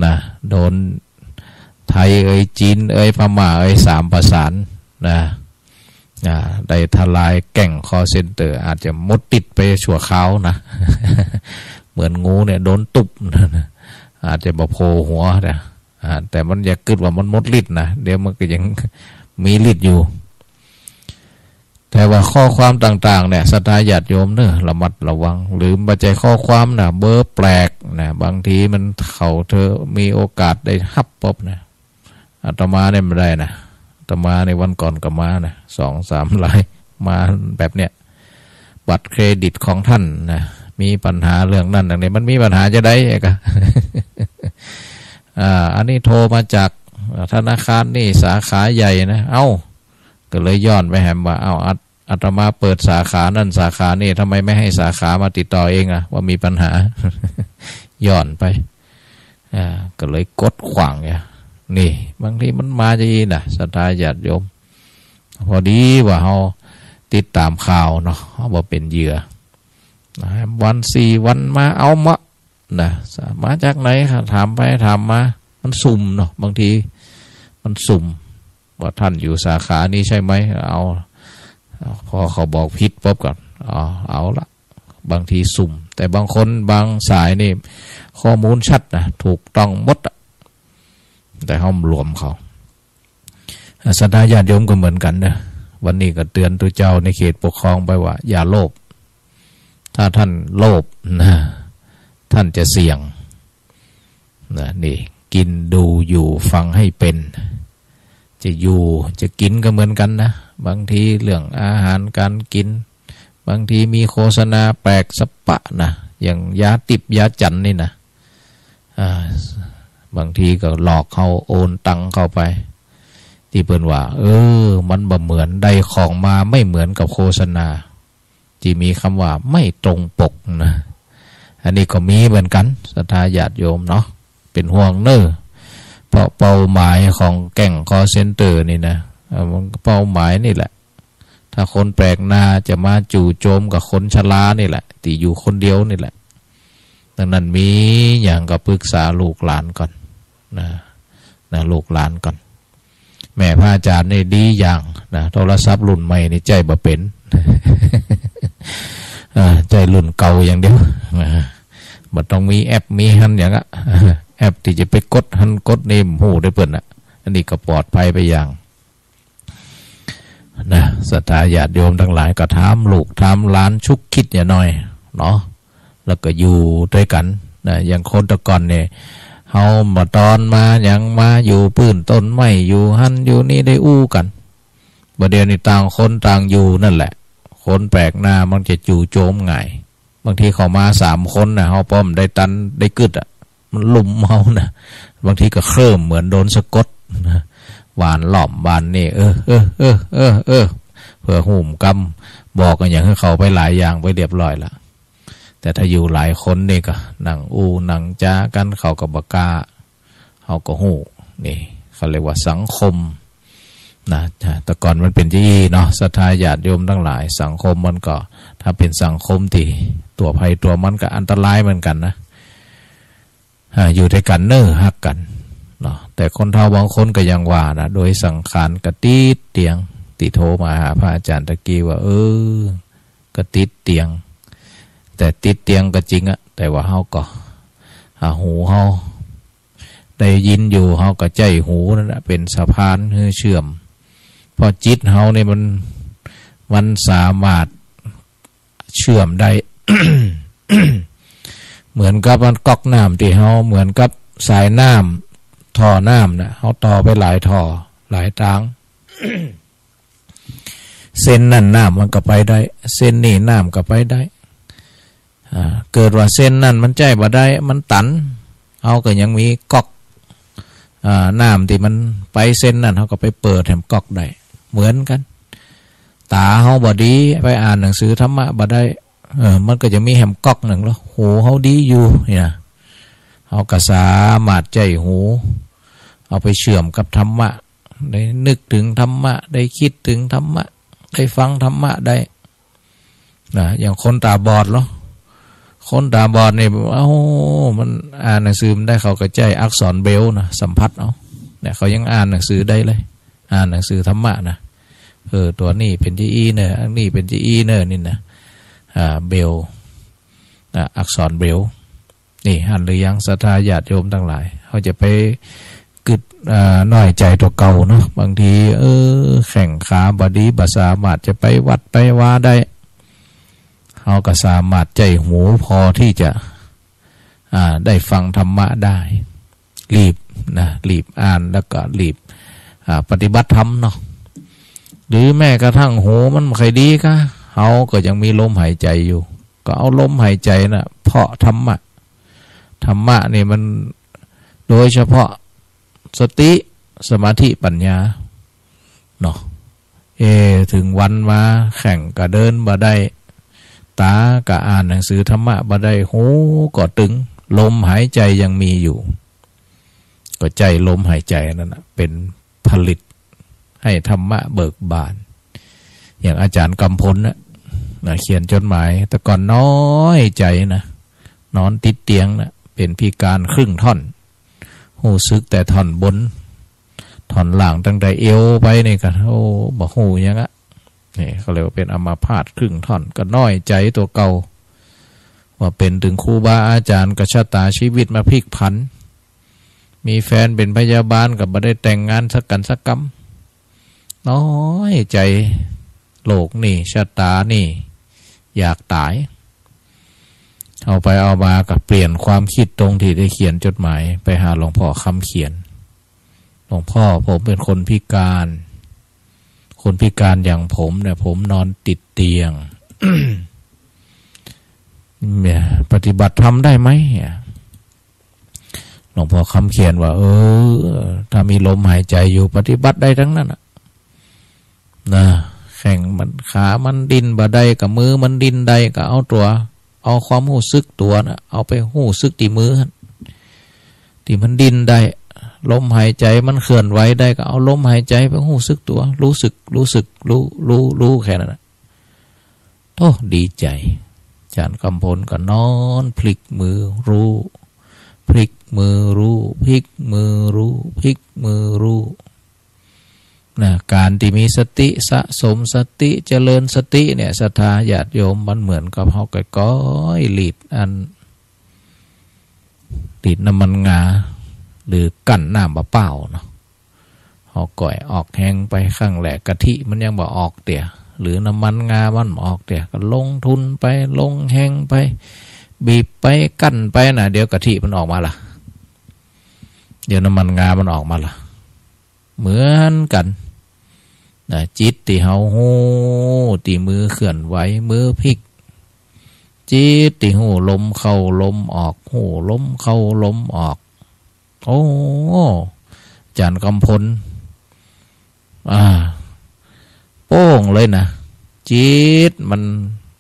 นะ โดนไทยเอย จีนเอย พม่าเอย สามประสานนะ อ่า ได้ทลายแก๊งคอลเซ็นเตอร์ อาจจะหมดฤทธิ์ไปชั่วคราวนะ เหมือนงูเนี่ยโดนตุ๊บนะ อาจจะบ่โผล่หัวนะ อ่า แต่มันอย่ากึ๊ดว่ามันหมดฤทธิ์นะ เดี๋ยวมันก็ยังมีฤทธิ์อยู่ แต่ว่าข้อความต่างๆ เนี่ย ศรัทธาญาติโยมเน้อ ระมัดระวัง หรือบ่ใจ้ข้อความนะ เบอร์แปลกนะ บางทีมัน เขาเธอมีโอกาสได้ฮับป๊อบนะ อาตมาเนี่ยบ่ได้นะ อาตมาในวันก่อนก็มานะ สองสามราย มาแบบเนี้ย บัตรเครดิตของท่านนะ มีปัญหาเรื่องนั้นเรื่องนี้ มันมีปัญหาจะใดอะกะ อ่า อันนี้โทรมาจากธนาคารนี่สาขาใหญ่นะ เอ้า ก็เลยย้อนไปแหมว่า เอ้า อาต อาตมาเปิดสาขานั่นสาขานี่ ทำไมไม่ให้สาขามาติดต่อเองอะ ว่ามีปัญหา ย้อนไป อ่า ก็เลยกดขว้างเนี่ย นี่ บางทีมันมาจะอี้นะ ศรัทธาญาติโยม พอดีว่าเฮาติดต๋ามข่าวเนาะ เฮาบ่เป๋นเหยื่อนะ วันสี่วันมา เอามา นะ มาจากไหนครับ ถามไปถามมา มันสุ่มเนาะ บางทีมันสุ่ม ว่าท่านอยู่สาขานี้ใช่ไหม เอา พอเขาบอกผิดป๊อบก็ อ๋อ เอาละ บางทีสุ่ม แต่บางคนบางสายนี่ ข้อมูลชัดนะ ถูกต้องหมดอะ แต่เฮาหลวมเขา ศรัทธาญาติโยมก็เหมือนกั๋นเน้อ วันนี้ก็เตื๋อนตุ๊เจ้าในเขตปกครองไปว่า อย่าโลภ ถ้าท่านโลภนะ ท่านจะเสี่ยง นะ นี่ กิน ดู อยู่ ฟังให้เป็น จะอยู่ จะกิ๋นก็เหมือนกั๋นนะ บางทีเรื่องอาหารก๋านกิ๋น บางทีมีโฆษณาแปลกสะปะนะ อย่างยาติ๊บยาจั๋นนี่นะ อ่า บางทีก็หลอกเฮาโอนตังค์เข้าไป ตี้เปิ้นว่า เออ มันบ่เหมือน ได้ของมาไม่เหมือนกับโฆษณา ตี้มีกำว่าไม่ตรงปกนะ อันนี้ก็มีเหมือนกั๋น ศรัทธาญาติโยมเนาะ เป๋นห่วงเน่อ เพราะเป้าหมายของแก๊งคอลเซ็นเตอร์นี่นะ เอ่อ มันเป้าหมายนี่แหละ ถ้าคนแปลกหน้าจะมาจู่โจมกับคนชรานี่แหละ ตี้อยู่คนเดียวนี่แหละ ดังนั้นมีหยังก็ปรึกษาลูกหลานก่อนนะ นะ ลูกหลานก่อน แม่พระอาจารย์นี่ดีอย่างนะ โทรศัพท์รุ่นใหม่นี่ใจ๊บ่เป๋น อ่า ใจ๊รุ่นเก่าอย่างเดียวนะ บ่ต้องมีแอป มีหั้นหยังอะ แอปตี้จะไปกดหั้นกดนี่ บ่ฮู้เด้อเปิ้นน่ะ อันนี้ก็ปลอดภัยไปอย่าง นะ ศรัทธาญาติโยมตังหลายก็ถามลูกถามหลานชุกคิดหน่อยเนาะ แล้วก็อยู่ตวยกั๋นนะ อย่างคนแต่ก่อนนี่ เฮาบ่ตอนมาหยังมาอยู่ปื้นต้นไม้ อยู่หั้นอยู่นี่ได้อู้กั๋น บ่าเดี่ยวนี้ต่างคนต่างอยู่นั่นแหละ คนแปลกหน้ามันจะจู่โจมง่าย บางทีเขามาสามคนน่ะ เฮาป้อมได้ตันได้กึ๊ดอะ มันลุมเฮานะ บางทีก็เคลิ้มเหมือนโดนสะกดนะ หว่านล้อมบ้านนี่ เออ เออ เพื่อฮู้กำ บอกกั๋นอย่างหื้อเขาไปหลายอย่างไปเรียบร้อยละ แต่ถ้าอยู่หลายคนนี่ก็นั่งอู้นั่งจ๋ากั๋น เขาก็บ่กล้า เฮาก็ฮู้ นี่เขาเรียกว่าสังคมนะ แต่ก่อนมันเป๋นจะอี้เนาะ ศรัทธาญาติโยมตังหลาย สังคมมันก็ ถ้าเป๋นสังคมตี้ตั๋วใผตั๋วมันก็อันตรายเหมือนกั๋นนะ อ่า อยู่ตวยกั๋นเน่อ ฮักกั๋นเนาะ แต่คนเฒ่าบางคนก็ยังว่านะ โดยสังขารก็ติดเตียง ตี้โทรมาหาพระอาจารย์ตะกี้ว่า เออ ก็ติดเตียง แต่ติดเตียงก็จริงอะ แต่ว่าเฮาก็ อ่า หูเฮาได้ยินอยู่ เฮาก็ใจ๊หูนั่นแหละเป๋นสะพานหื้อเชื่อม เพราะจิตเฮานี่มัน มันสามารถเชื่อมได้ เหมือนกับมันก๊อกน้ำตี้เฮา เหมือนกับสายน้ำ ท่อน้ำน่ะ เฮาต่อไปหลายท่อ หลายตาง เส้นนั้นน้ำมันก็ไปได้ เส้นนี้น้ำก็ไปได้ อ่า เกิดว่าเส้นนั้นมันใจ๊บ่ได้ มันตัน เฮาก็ยังมีก๊อก อ่า น้ำตี้มันไปเส้นนั้น เฮาก็ไปเปิดแหมก๊อกได้ เหมือนกั๋น ต๋าเฮาบ่ดี ไปอ่านหนังสือธรรมะบ่ได้ เออ มันก็จะมีแหมก๊อกนึ่งแล้ว หูเฮาดีอยู่เนี่ย เฮาก็สามารถใจ๊หู เอาไปเชื่อมกับธรรมะ ได้นึกเถิงธรรมะ ได้กึ๊ดเถิงธรรมะ ได้ฟังธรรมะได้นะ อย่างคนต๋าบอดเนาะ คนต๋าบอดนี่ เอ้า มันอ่านหนังสือบ่ได้ เขาก็ใจ๊อักษรเบรลล์นะ สัมผัสเอา เนี่ย เขายังอ่านหนังสือได้เลย อ่านหนังสือธรรมะนะ เออ ตั๋วนี้เป๋นจะอี้เน่อ อันนี้เป๋นจะอี้เน่อ นี่นะ อ่า เบรลล์ อ่า อักษรเบรลล์ นี่หันหรือยัง ศรัทธาญาติโยมตังหลาย เฮาจะไปกึ๊ด อ่า น้อยใจ๋ตั๋วเก่าเนาะ บางที เออ แข้งขาบ่ดี บ่สามารถจะไปวัดไปวาได้ เฮาก็สามารถใจ๊หูพอตี้จะ อ่า ได้ฟังธรรมะได้ รีบนะ รีบอ่าน แล้วก็รีบ อ่า ปฏิบัติธรรมเนาะ หรือแม้กระทั่งหูมันบ่ค่อยดีกา เฮาก็ยังมีลมหายใจ๋อยู่ ก็เอาลมหายใจ๋น่ะ เพาะธรรมะ ธรรมะนี่มันโดยเฉพาะสติ สมาธิ ปัญญาเนาะ เอ เถิงวันมาแข้งก็เดินบ่ได้ ต๋าก็อ่านหนังสือธรรมะบ่ได้ หูก็ตึง ลมหายใจ๋ยังมีอยู่ ก็ใจ๊ลมหายใจ๋นั่นน่ะ เป๋นผลิตให้ธรรมะเบิกบาน อย่างอาจ๋ารย์กำพลน่ะ นะ เขียนจดหมาย แต่ก่อนน้อยใจ๋นะ นอนติดเตียงน่ะ เป๋นพิการครึ่งท่อน ฮู้สึกแต่ท่อนบน ท่อนล่างตั้งแต่เอวไปนี่ก็ โอ้ บ่ฮู้หยังอะ นี่เขาเรียกว่าเป๋นอัมาพาตครึ่งท่อน ก็น้อยใจ๋ตั๋วเก่า ว่าเป๋นเถิงครูบาอาจ๋ารย์ก็ชะต๋าชีวิตมาพลิกผัน มีแฟนเป๋นพยาบาลก็บ่ได้แต่งงานสักกั๋นสักกำ น้อยใจ๋ โลกนี่ ชะต๋านี่ อยากต๋าย เอาไปเอามาก็เปลี่ยนความกึ๊ดตรงตี้ได้เขียนจดหมายไปหาหลวงพ่อคำเขียน หลวงพ่อ ผมเป๋นคนพิก๋าน คนพิก๋านอย่างผมเนี่ย ผมนอนติดเตียง เนี่ย ปฏิบัติธรรมได้ไหมอะ หลวงพ่อคำเขียนว่า เออ ถ้ามีลมหายใจ๋อยู่ ปฏิบัติได้ตังนั้นน่ะ นะ แข้งมัน ขามันดิ้นบ่ได้ ก็มือมันดิ้นได้ ก็เอาตั๋ว เอาความฮู้สึกตั๋วน่ะ เอาไปฮู้สึกตี้มือหั้น ตี้มันดิ้นได้ ลมหายใจ๋มันเคลื่อนไหวได้ ก็เอาลมหายใจ๋ไปฮู้สึกตั๋ว ฮู้สึก ฮู้สึก ฮู้ ฮู้ ฮู้ แค่นั้นน่ะ โธ่ ดีใจ๋ อาจ๋ารย์กำพลก็นอนพลิกมือฮู้ พลิกมือฮู้ พลิกมือฮู้ พลิกมือฮู้ นะ ก๋านตี้มีสติ สะสมสติ เจริญสติเนี่ย ศรัทธาญาติโยม มันเหมือนกับเฮาก้อยๆ หลีดอัน หลีดน้ำมันงา หรือกั้นน้ำเปล่าๆ เนาะ เฮาก้อยออกแฮงไป ครั้งแรกกะทิมันยังบ่ออกเตื้อ หรือน้ำมันงามันบ่ออกเตื้อ ก็ลงทุนไป ลงแฮงไป บีบไป กั้นไปน่ะ เดี๋ยวกะทิมันออกมาละ เดี๋ยวน้ำมันงามันออกมาละ เหมือนกั๋นนะ จิตตี้เฮาฮู้ ตี้มือเคลื่อนไหว มือพลิก จิตตี้ฮู้ลมเข้าลมออก ฮู้ลมเข้าลมออก โอ้ อาจ๋ารย์กำพล อ่า โป้งเลยนะ จิตมัน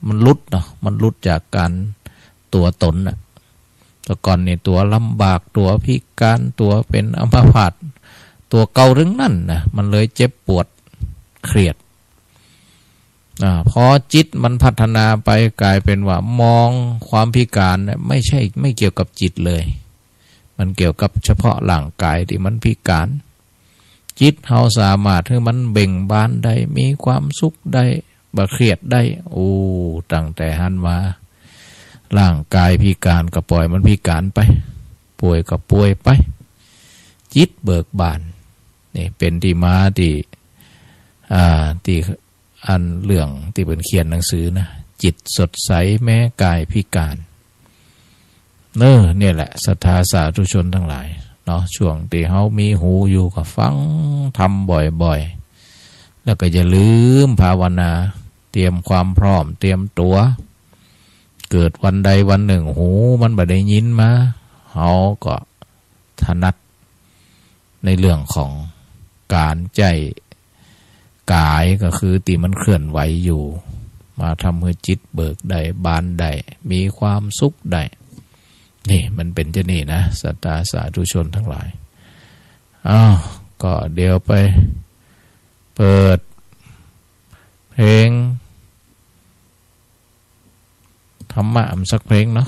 มันหลุดเนาะ มันหลุดจากก๋านตั๋วต๋นน่ะ แต่ก่อนนี่ตั๋วลำบาก ตั๋วพิก๋าน ตั๋วเป๋นอัมพาต ตั๋วเก่าตึงนั้นนะ มันเลยเจ็บปวด เครียด อ่า พอจิตมันพัฒนาไป ก๋ายเป๋นว่ามองความพิก๋านเนี่ย ไม่ใช่ ไม่เกี่ยวกับจิตเลย มันเกี่ยวกับเฉพาะร่างก๋ายตี้มันพิก๋าน จิตเฮาสามารถหื้อมันเบ่งบานได้ มีความสุขได้ บ่เครียดได้ โอ้ ตั้งแต่หั้นมา ร่างก๋ายพิก๋านก็ป่อยมันพิก๋านไป ป่วยก็ป่วยไป จิตเบิกบาน นี่เป๋นตี้มาตี้ อ่า ตี้ อันเรื่องตี้เปิ้นเขียนหนังสือนะ จิตสดใสแม้กายพิการ เออ เนี่ยแหละ ศรัทธาสาธุชนตังหลายเนาะ ช่วงตี้เฮามีหูอยู่ก็ฟังธรรมบ่อยๆ แล้วก็อย่าลืมภาวนา เตรียมความพร้อม เตรียมตั๋ว เกิดวันใดวันนึ่งหูมันบ่ได้ยินมา เฮาก็ถนัด ในเรื่องของก๋านใจ๊ก๋าย ก็คือตี้มันเคลื่อนไหวอยู่ มาทำหื้อจิตเบิกได้ บานได้ มีความสุขได้ นี่มันเป๋นจะอี้นะ ศรัทธาสาธุชนตังหลาย อ้าว ก็เดี๋ยวไปเปิดเพลงธรรมะสักเพลงเนาะ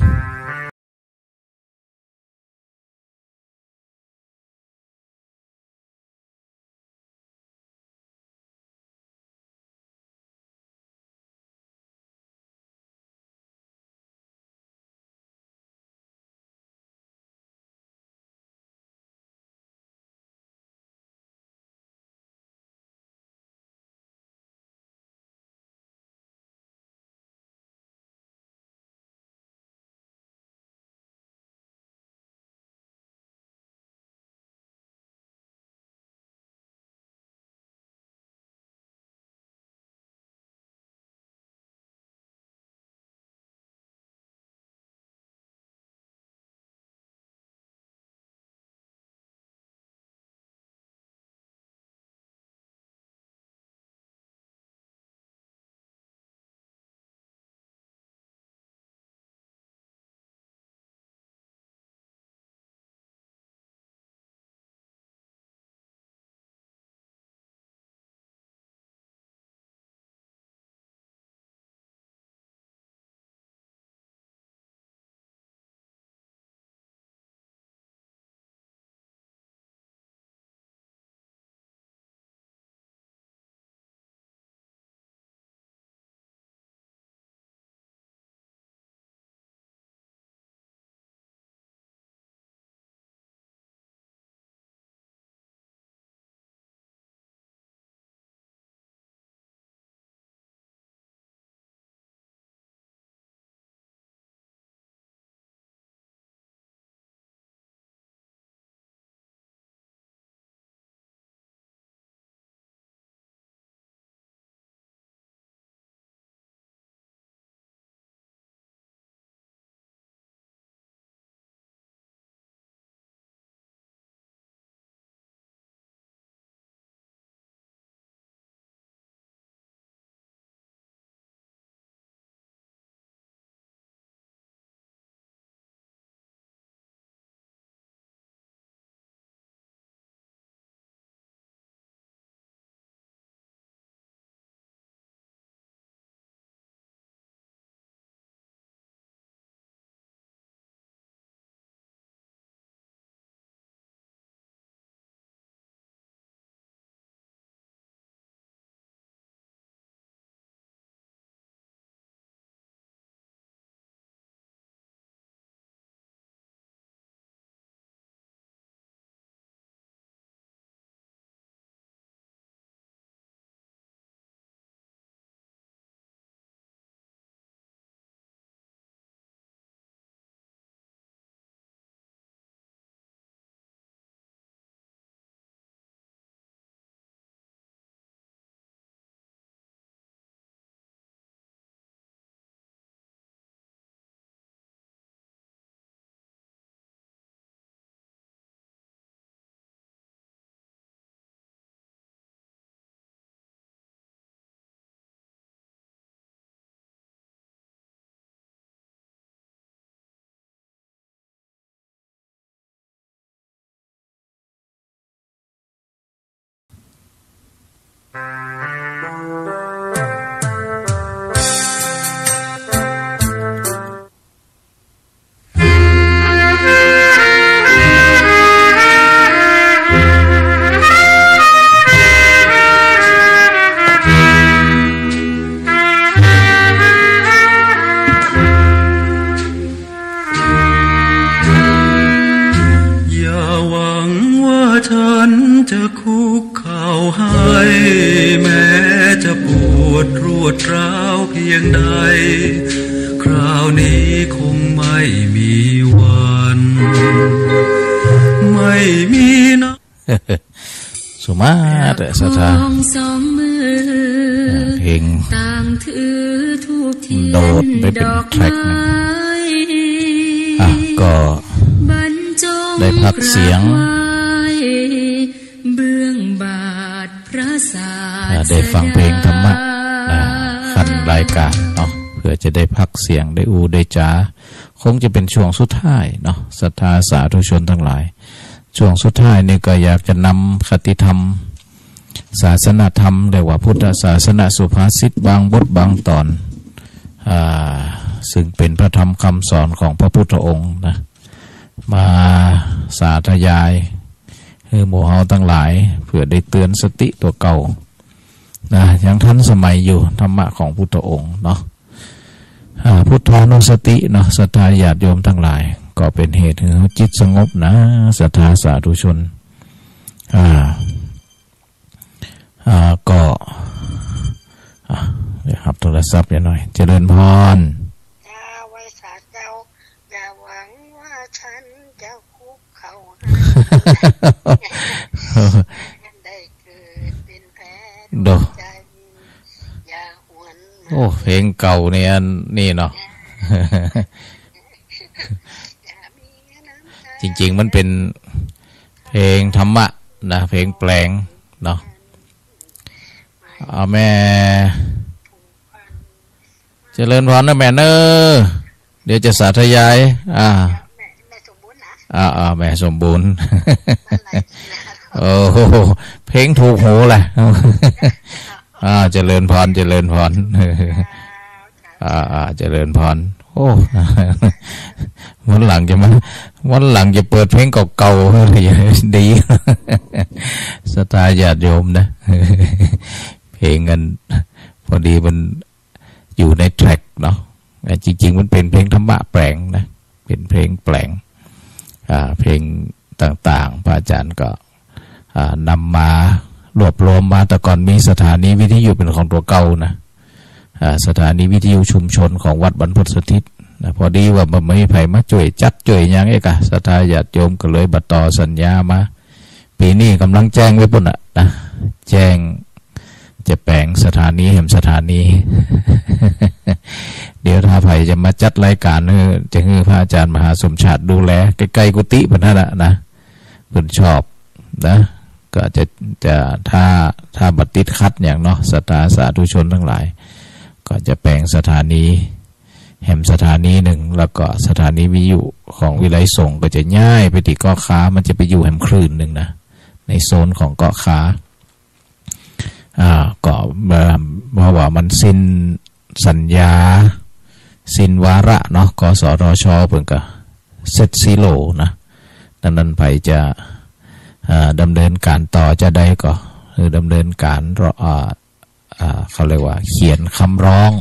อย่าหวังว่าฉันจะคุกเข่าให้ แม้จะปวดรวดร้าวเพียงใด คราวนี้คงไม่มีวัน ไม่มีนะ สุมาเตอะศรัทธา เออ เพลง โดดไปเป็นแทร็กหนึ่ง อ่ะ ก็ได้พักเสียง อ่ะ ได้ฟังเพลงธรรมะ อ่ะ ขั้นรายการเนาะ เพื่อจะได้พักเสียง ได้อู้ได้จ๋า คงจะเป็นช่วงสุดท้ายเนาะ ศรัทธาสาธุชนทั้งหลาย ช่วงสุดท้ายนี่ก็อยากจะนำคติธรรม ศาสนธรรม เรียกว่าพุทธศาสนสุภาษิตบางบทบางตอน อ่า ซึ่งเป็นพระธรรมคำสอนของพระพุทธองค์นะ มาสาธยายหื้อหมู่เฮาตังหลาย เปื้อได้เตื๋อนสติตั๋วเก่านะ ยังทันสมัยอยู่ ธรรมะของพุทธองค์เนาะ อ่า พุทธานุสติเนาะ ศรัทธาญาติโยมตังหลาย ก็เป๋นเหตุหื้อจิตสงบนะ ศรัทธาสาธุชน อ่า อ่า ก็ อ่ะ เดี๋ยวฮับโทรศัพท์หน่อย เจริญพร เจ้า ไหว้สาเจ้า อย่าหวังว่าฉันจะคุกเข่าให้ ได้เกิดเป๋นแพทย์ โด หัวใจ อย่าหวนมา โอ้ เพลงเก่าเนี่ย นี่เนาะ อย่ามีน้ำตา จริงๆ มันเป๋นเพลงธรรมะนะ เพลงแปลงเนาะ เอาแม่ เจริญพรนะแม่เนอะ เดี๋ยวจะสาธยาย อ่า แม่ แม่สมบูรณ์นะ อ่า อ่า แม่สมบูรณ์ อะไรนะ โอ้โห เพลงถูกหูแหละ อ่า เจริญพร เจริญพร อ่า อ่า เจริญพร โอ้ วันหลังจะมา วันหลังจะเปิดเพลงเก่าๆ ดี ศรัทธาญาติโยมนะ เพลงกัน พอดีมัน อยู่ในแทร็กเนาะ อ่า จริงๆ มันเป๋นเพลงธรรมะแปลงนะ เป๋นเพลงแปลง อ่า เพลงต่างๆ พระอาจารย์ก็ อ่า นำมารวบรวมมา แต่ก่อนมีสถานีวิทยุเป๋นของตั๋วเก่านะ อ่า สถานีวิทยุชุมชนของวัดบรรพตสถิตนะ พอดีว่าบ่มีใผมาจ้วยจัดจ้วยหยังเอกอะ ศรัทธาญาติโยมก็เลยบ่ต่อสัญญามา ปี๋นี้ก่ำลังแจ้งไว้ปู้นน่ะนะ แจ้งจะแป๋งสถานีแหมสถานี เดี๋ยวถ้าใผจะมาจัดรายการ เออ จะหื้อพระอาจารย์มหาสมชาติดูแล ใก้ๆ กุฏิเปิ้นหั้นน่ะนะ เปิ้นชอบนะ ก็จะ จะ ถ้า ถ้าบ่ติดขัดหยังเนาะ ศรัทธาสาธุชนตังหลาย ก็จะแป๋งสถานี แหมสถานีนึ่ง แล้วก็สถานีวิทยุของวิไลสงฆ์ก็จะย้ายไปตี้เกาะคา มันจะไปอยู่แหมคลื่นนึ่งนะ ในโซนของเกาะคา อ่า ก็ เอ่อ เพราะว่ามันสิ้นสัญญา สิ้นวาระเนาะ กสทช เปิ้นก็เสร็จสิ้นแล้วนะ ดังนั้นใผจะ เอ่อ ดำเนินการต่อจะใดก็ คือดำเนินการรอ อ่า อ่า เขาเรียกว่าเขียนคำร้อง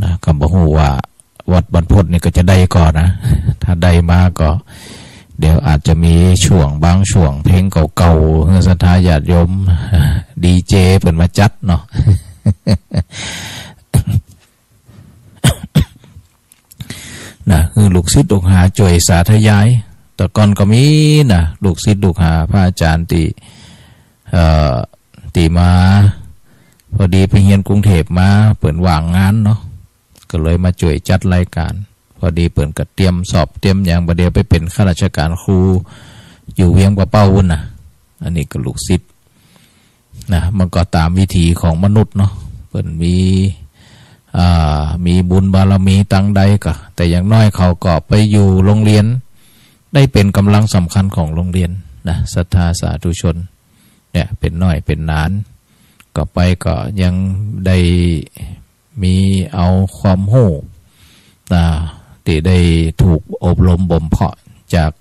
นะ ก็บ่ฮู้ว่าวัดบรรพตนี่ก็จะได้ก่อนะ ถ้าได้มาก็ เดี๋ยวอาจจะมีช่วงบางช่วงเพลงเก่าๆ หื้อศรัทธาญาติโยม ดีเจเปิ้นมาจัดเนาะ นะ หื้อลูกศิษย์ลูกหาจ้วยสาธยาย แต่ก่อนก็มีนะ ลูกศิษย์ลูกหาพระอาจารย์ตี้ เอ่อ ตี้มา พอดีไปเฮียนกรุงเทพฯมา เปิ้นว่างงานเนาะ ก็เลยมาจ้วยจัดรายการ พอดีเปิ้นก็เตรียมสอบเตรียมหยัง บ่าเดี่ยวไปเป๋นข้าราชการครูอยู่เวียงป่าเป้าปู้นน่ะ อันนี้ก็ลูกศิษย์ นะ มันก็ต๋ามวิถีของมนุษย์เนาะ เปิ้นมี อ่า มีบุญบารมีตังใดก็ แต่อย่างน้อยเขาก็ไปอยู่โรงเรียน ได้เป๋นก๋ำลังสำคัญของโรงเรียนนะ ศรัทธาสาธุชน เนี่ย เป๋นน้อยเป๋นหนาน ต่อไปก็ยังได้มีเอาความฮู้ อ่า ตี้ได้ถูกอบรมบ่มเพาะจาก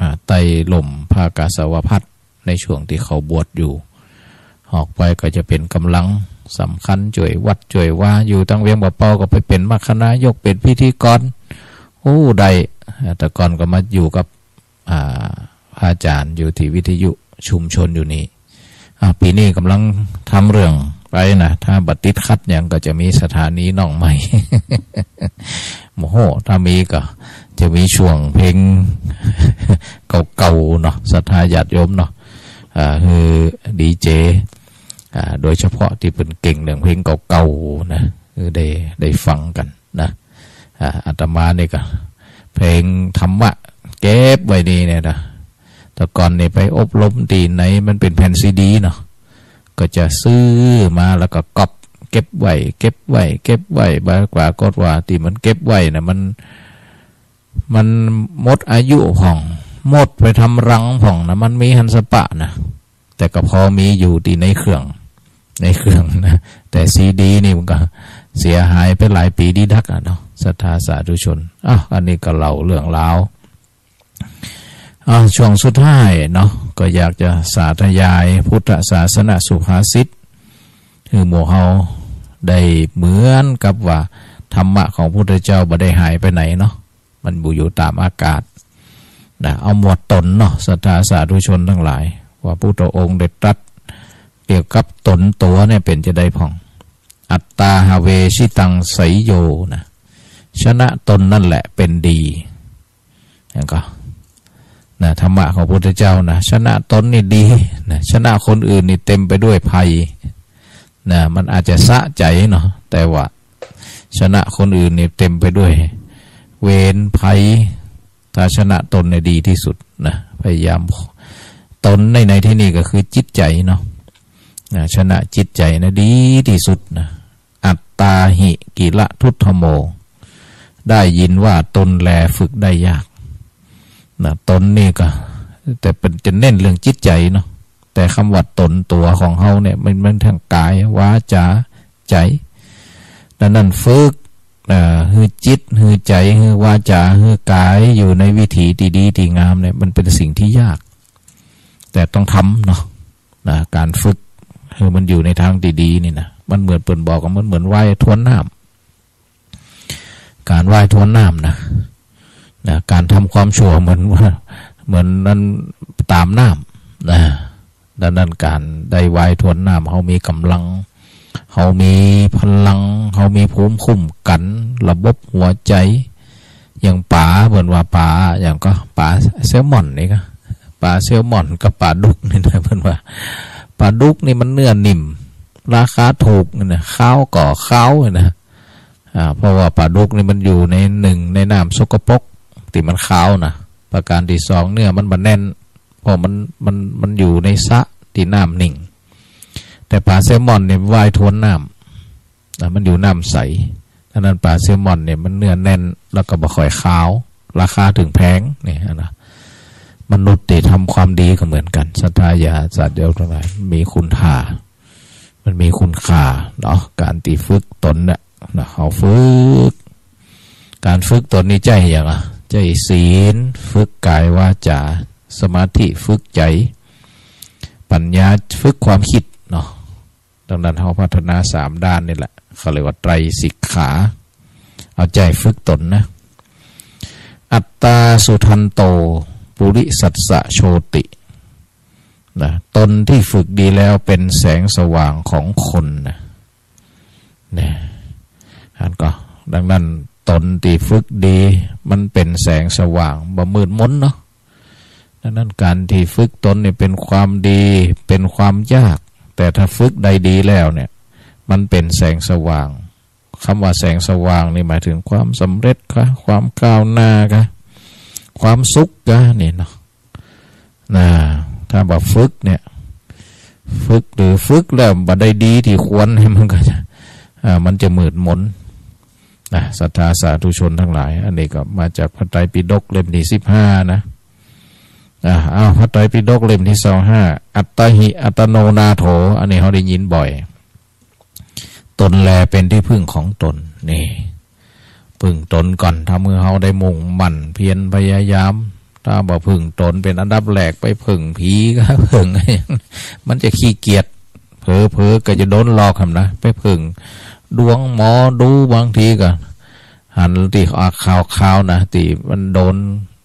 อ่า ใต้ร่มพระกาสาวพัสตร์ ในช่วงตี้เขาบวชอยู่ ออกไปก็จะเป๋นก๋ำลังสำคัญจ้วยวัดจ้วยวา อยู่ตังเวียงป่าเปาก็ไปเป๋นมคณายก เป๋นพิธีกร โอ้ ได้ อ่า แต่ก่อนก็มาอยู่กับ อ่า พระอาจ๋ารย์อยู่ตี้วิทยุชุมชนอยู่นี่ อ่า ปี๋นี้ก่ำลังทำเรื่องไปนะ ถ้าบ่ติดขัดหยังก็จะมีสถานีน้องใหม่ โอ้โห ถ้ามีก็จะมีช่วงเพลงเก่าๆ เนาะ ศรัทธาญาติโยมเนาะ อ่า คือดีเจ อ่า โดยเฉพาะตี้เปิ้นเก่งเรื่องเพลงเก่าๆ นะ คือได้ ได้ฟังกั๋นนะ อ่า อาตมานี่ก็เพลงธรรมะเก็บไว้นี่เนี่ยนะ แต่ก่อนนี่ไปอบรมตี้ไหนมันเป๋นแผ่นซีดีเนาะ ก็จะซื้อมาแล้วก็ก๊อปเก็บไว้ เก็บไว้ เก็บไว้ ปรากฏว่าตี้มันเก็บไว้นะ มัน มันหมดอายุพ่อง หมดไปต๋ามรังพ่องนะ มันมีหั้นสะปะนะ แต่ก็พอมีอยู่ตี้ในเครื่อง ในเครื่องนะ แต่ซีดีนี่มันก็เสียหายไปหลายปี๋ดีนักอะเนาะ ศรัทธาสาธุชน อ้าว อันนี้ก็เล่าเรื่องราว อ่า ช่วงสุดท้ายเนาะ ก็อยากจะสาธยายพุทธศาสนสุภาษิต หื้อหมู่เฮาได้เหมือนกับว่าธรรมะของพุทธเจ้าบ่ได้หายไปไหนเนาะ มันบ่อยู่ต๋ามอากาศนะ เอาหมวดตนเนาะ ศรัทธาสาธุชนตังหลาย ว่าพุทธองค์ได้ตรัสเกี่ยวกับต๋นตั๋วเนี่ยเป๋นจาใดพ่อง อัตตาหเวชิตังไสยโยนะ ชนะตนนั่นแหละเป็นดี นั่นก็ นะ ธรรมะของพุทธเจ้านะ ชนะตนนี่ดีนะ ชนะคนอื่นนี่เต็มไปด้วยภัยนะ มันอาจจะสะใจ๋เนาะ แต่ว่าชนะคนอื่นนี่เต็มไปด้วยเวรภัย ถ้าชนะตนเนี่ยดีตี้สุดนะ พยายาม ตนใน ในตี้นี่ก็คือจิตใจ๋เนาะ นะ ชนะจิตใจ๋นะดีตี้สุดนะ อัตตาหิกิลทุตถโม ได้ยินว่าตนแลฝึกได้ยากนะ ตนนี่ก็ แต่เปิ้นจะเน้นเรื่องจิตใจ๋เนาะ แต่กำว่าต๋นตั๋วของเฮาเนี่ย มัน มันตังก๋าย วาจ๋า ใจ๋ ดังนั้นฝึก อ่า หื้อจิต หื้อใจ๋ หื้อวาจ๋า หื้อกายอยู่ในวิถีตี้ดีตี้งามเนี่ย มันเป๋นสิ่งตี้ยาก แต่ต้องทำเนาะ นะ ก๋านฝึกหื้อมันอยู่ในตางตี้ดีนี่นะ มันเหมือนเปิ้นบอกว่ามันเหมือนว่ายทวนน้ำ ก๋านว่ายทวนน้ำนะ นะ ก๋านทำความชั่วเหมือนว่า เหมือนนั้นต๋ามน้ำนะ ดังนั้นก๋านได้ว่ายทวนน้ำ เฮามีก๋ำลัง เฮามีพลัง เฮามีภูมิคุ้มกั๋น ระบบหัวใจ๋ อย่างป๋า เปิ้นว่าป๋า อย่างก็ป๋าแซลมอนนี่ก็ ป๋าแซลมอนกับป๋าดุกนี่นะ เปิ้นว่าป๋าดุกนี่มันเนื้อนิ่ม ราคาถูกนี่นะ คาวก็คาวนี่นะ อ่า เพราะว่าป๋าดุกนี่มันอยู่ใน นึ่ง ในน้ำสกปรกตี้มันคาวนะ ประก๋านตี้สอง เนื้อมันบ่แน่น เพราะมัน มัน มันอยู่ในสระตี้น้ำนิ่ง แต่ป๋าแซลมอนนี่ว่ายทวนน้ำนะ มันอยู่น้ำใส ดังนั้นป๋าแซลมอนนี่มันเนื้อแน่น แล้วก็บ่ค่อยคาว ราคาจึงแพงนี่นะ มนุษย์ตี้ทำความดีก็เหมือนกั๋น ศรัทธาญาติโยมตังหลาย มีคุณค่า มันมีคุณค่าเนาะ ก๋านตี้ฝึกต๋นน่ะนะ เฮาฝึก ก๋านฝึกต๋นนี่ใจ๊อะหยังอะ ใจ๊ศีล ฝึกกายวาจ๋า สมาธิ ฝึกใจ๋ ปัญญา ฝึกความกึ๊ดเนาะ ดังนั้นเฮาพัฒนาสามด้านนี่แหละ เขาเรียกว่าไตรสิกขา เอาใจ๋ฝึกต๋นนะ อัตตาสุทันโต ปุริสัสสะโชติ นะ ตนตี้ฝึกดีแล้วเป๋นแสงสว่างของคนนะ นะ อันก็ ดังนั้นตนตี้ฝึกดี มันเป๋นแสงสว่าง บ่มืดมนเนาะ ดังนั้นก๋านตี้ฝึกต๋นนี่เป๋นความดี เป๋นความยาก แต่ถ้าฝึกได้ดีแล้วเนี่ย มันเป๋นแสงสว่าง กำว่าแสงสว่างนี่หมายเถิงความสำเร็จกา ความก้าวหน้ากา ความสุขกา นี่เนาะ นะ ถ้าบ่ฝึกเนี่ย ฝึกหรือฝึกแล้วบ่ได้ดีตี้ควรเนี่ย มันก็จะ อ่า มันจะมืดมนนะ ศรัทธาสาธุชนตังหลาย อันนี้ก็มาจากพระไตรปิฎกเล่มตี้สิบห้านะ อ่า เอา พระไตรปิฎกเล่มตี้ซาวห้า อัตตาหิอัตตโนนาโถ อันนี้เฮาได้ยินบ่อย ตนแลเป็นที่พึ่งของตน นี่ พึ่งตนก่อน ทำหื้อเฮาได้มุ่งมั่นเพียรพยายาม ถ้าบ่พึ่งตนเป๋นอันดับแรก ไปพึ่งผีก็ พึ่ง มันจะขี้เกียจ เผลอๆ ก็จะโดนหลอกหั้นนะ ไปพึ่งดวงหมอดู บางทีก็หันตี้ข่าวๆ นะ ตี้มันโดน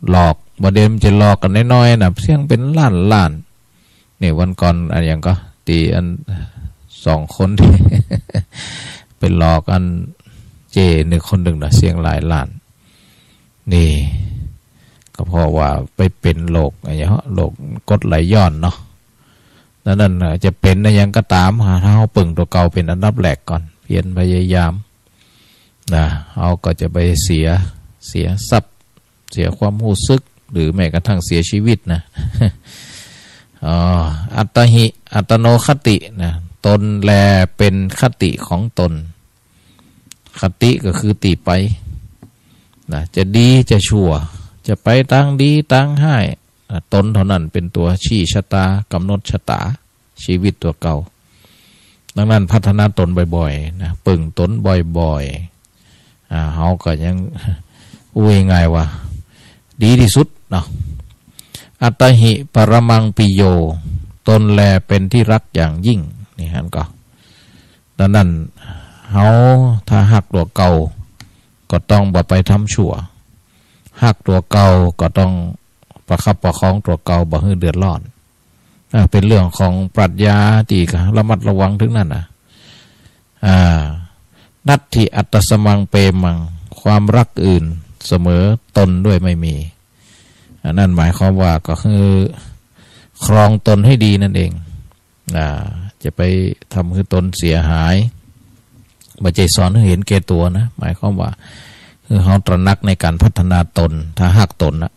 หลอก บ่าเดี่ยวมันจะหลอกกั๋นน้อยๆ นะ เสียเป๋นล้านๆ นี่วันก่อนอันหยังก็ ตี้อันสองคนตี้ ไปหลอกอันเจ้หนึ่งคนหนึ่งนะ เสียหลายล้าน นี่ ก็เพราะว่าไปเป๋นโรคอันหยัง โรคกรดไหลย้อนเนาะ นั้นน่ะ จะเป๋นอันหยังก็ต๋าม หาเฮาเปิ่งตั๋วเก่าเป๋นอันดับแรกก่อน เพียรพยายาม นะ เฮาก็จะไปเสีย เสียทรัพย์ เสียความฮู้สึก หรือแม้กระทั่งเสียชีวิตนะ อ๋อ อัตตหิ อัตตโนคติ นะ ตนแลเป็นคติของตน คติก็คือตี้ไป นะ จะดีจะชั่ว จะไปตางดีตางฮ้าย นะ ตนเต้านั้นเป๋นตั๋วชี้ชะตา ก๋ำหนดชะต๋า ชีวิตตั๋วเก่า ดังนั้นพัฒนาตนบ่อยๆ นะ เปิ่งตนบ่อยๆ อ่า เฮาก็ยัง อู้ง่ายๆ ว่าดีตี้สุดเนาะ อัตตหิ ปรมัง ปิโย ตนแลเป็นที่รักอย่างยิ่ง นี่หันก่อ ดังนั้นเฮาถ้าฮักตั๋วเก่า ก็ต้องบ่ไปทำชั่ว ฮักตั๋วเก่าก็ต้องประคับประคองตั๋วเก่า บ่หื้อเดือดร้อน อ่า เป๋นเรื่องของปรัชญาตี้ก็ระมัดระวังเถิงนั้นนะ อ่า นัตถิอัตตสมังเปมัง ความรักอื่นเสมอตนด้วยไม่มี อันนั้นหมายความว่าก็คือครองตนให้ดีนั่นเอง อ่า จะไปทำหื้อตนเสียหาย บ่ใจ้สอนหื้อเห็นแก่ตั๋วนะ หมายความว่า คือเฮาตระหนักในก๋านพัฒนาตน ถ้าฮักตนนะ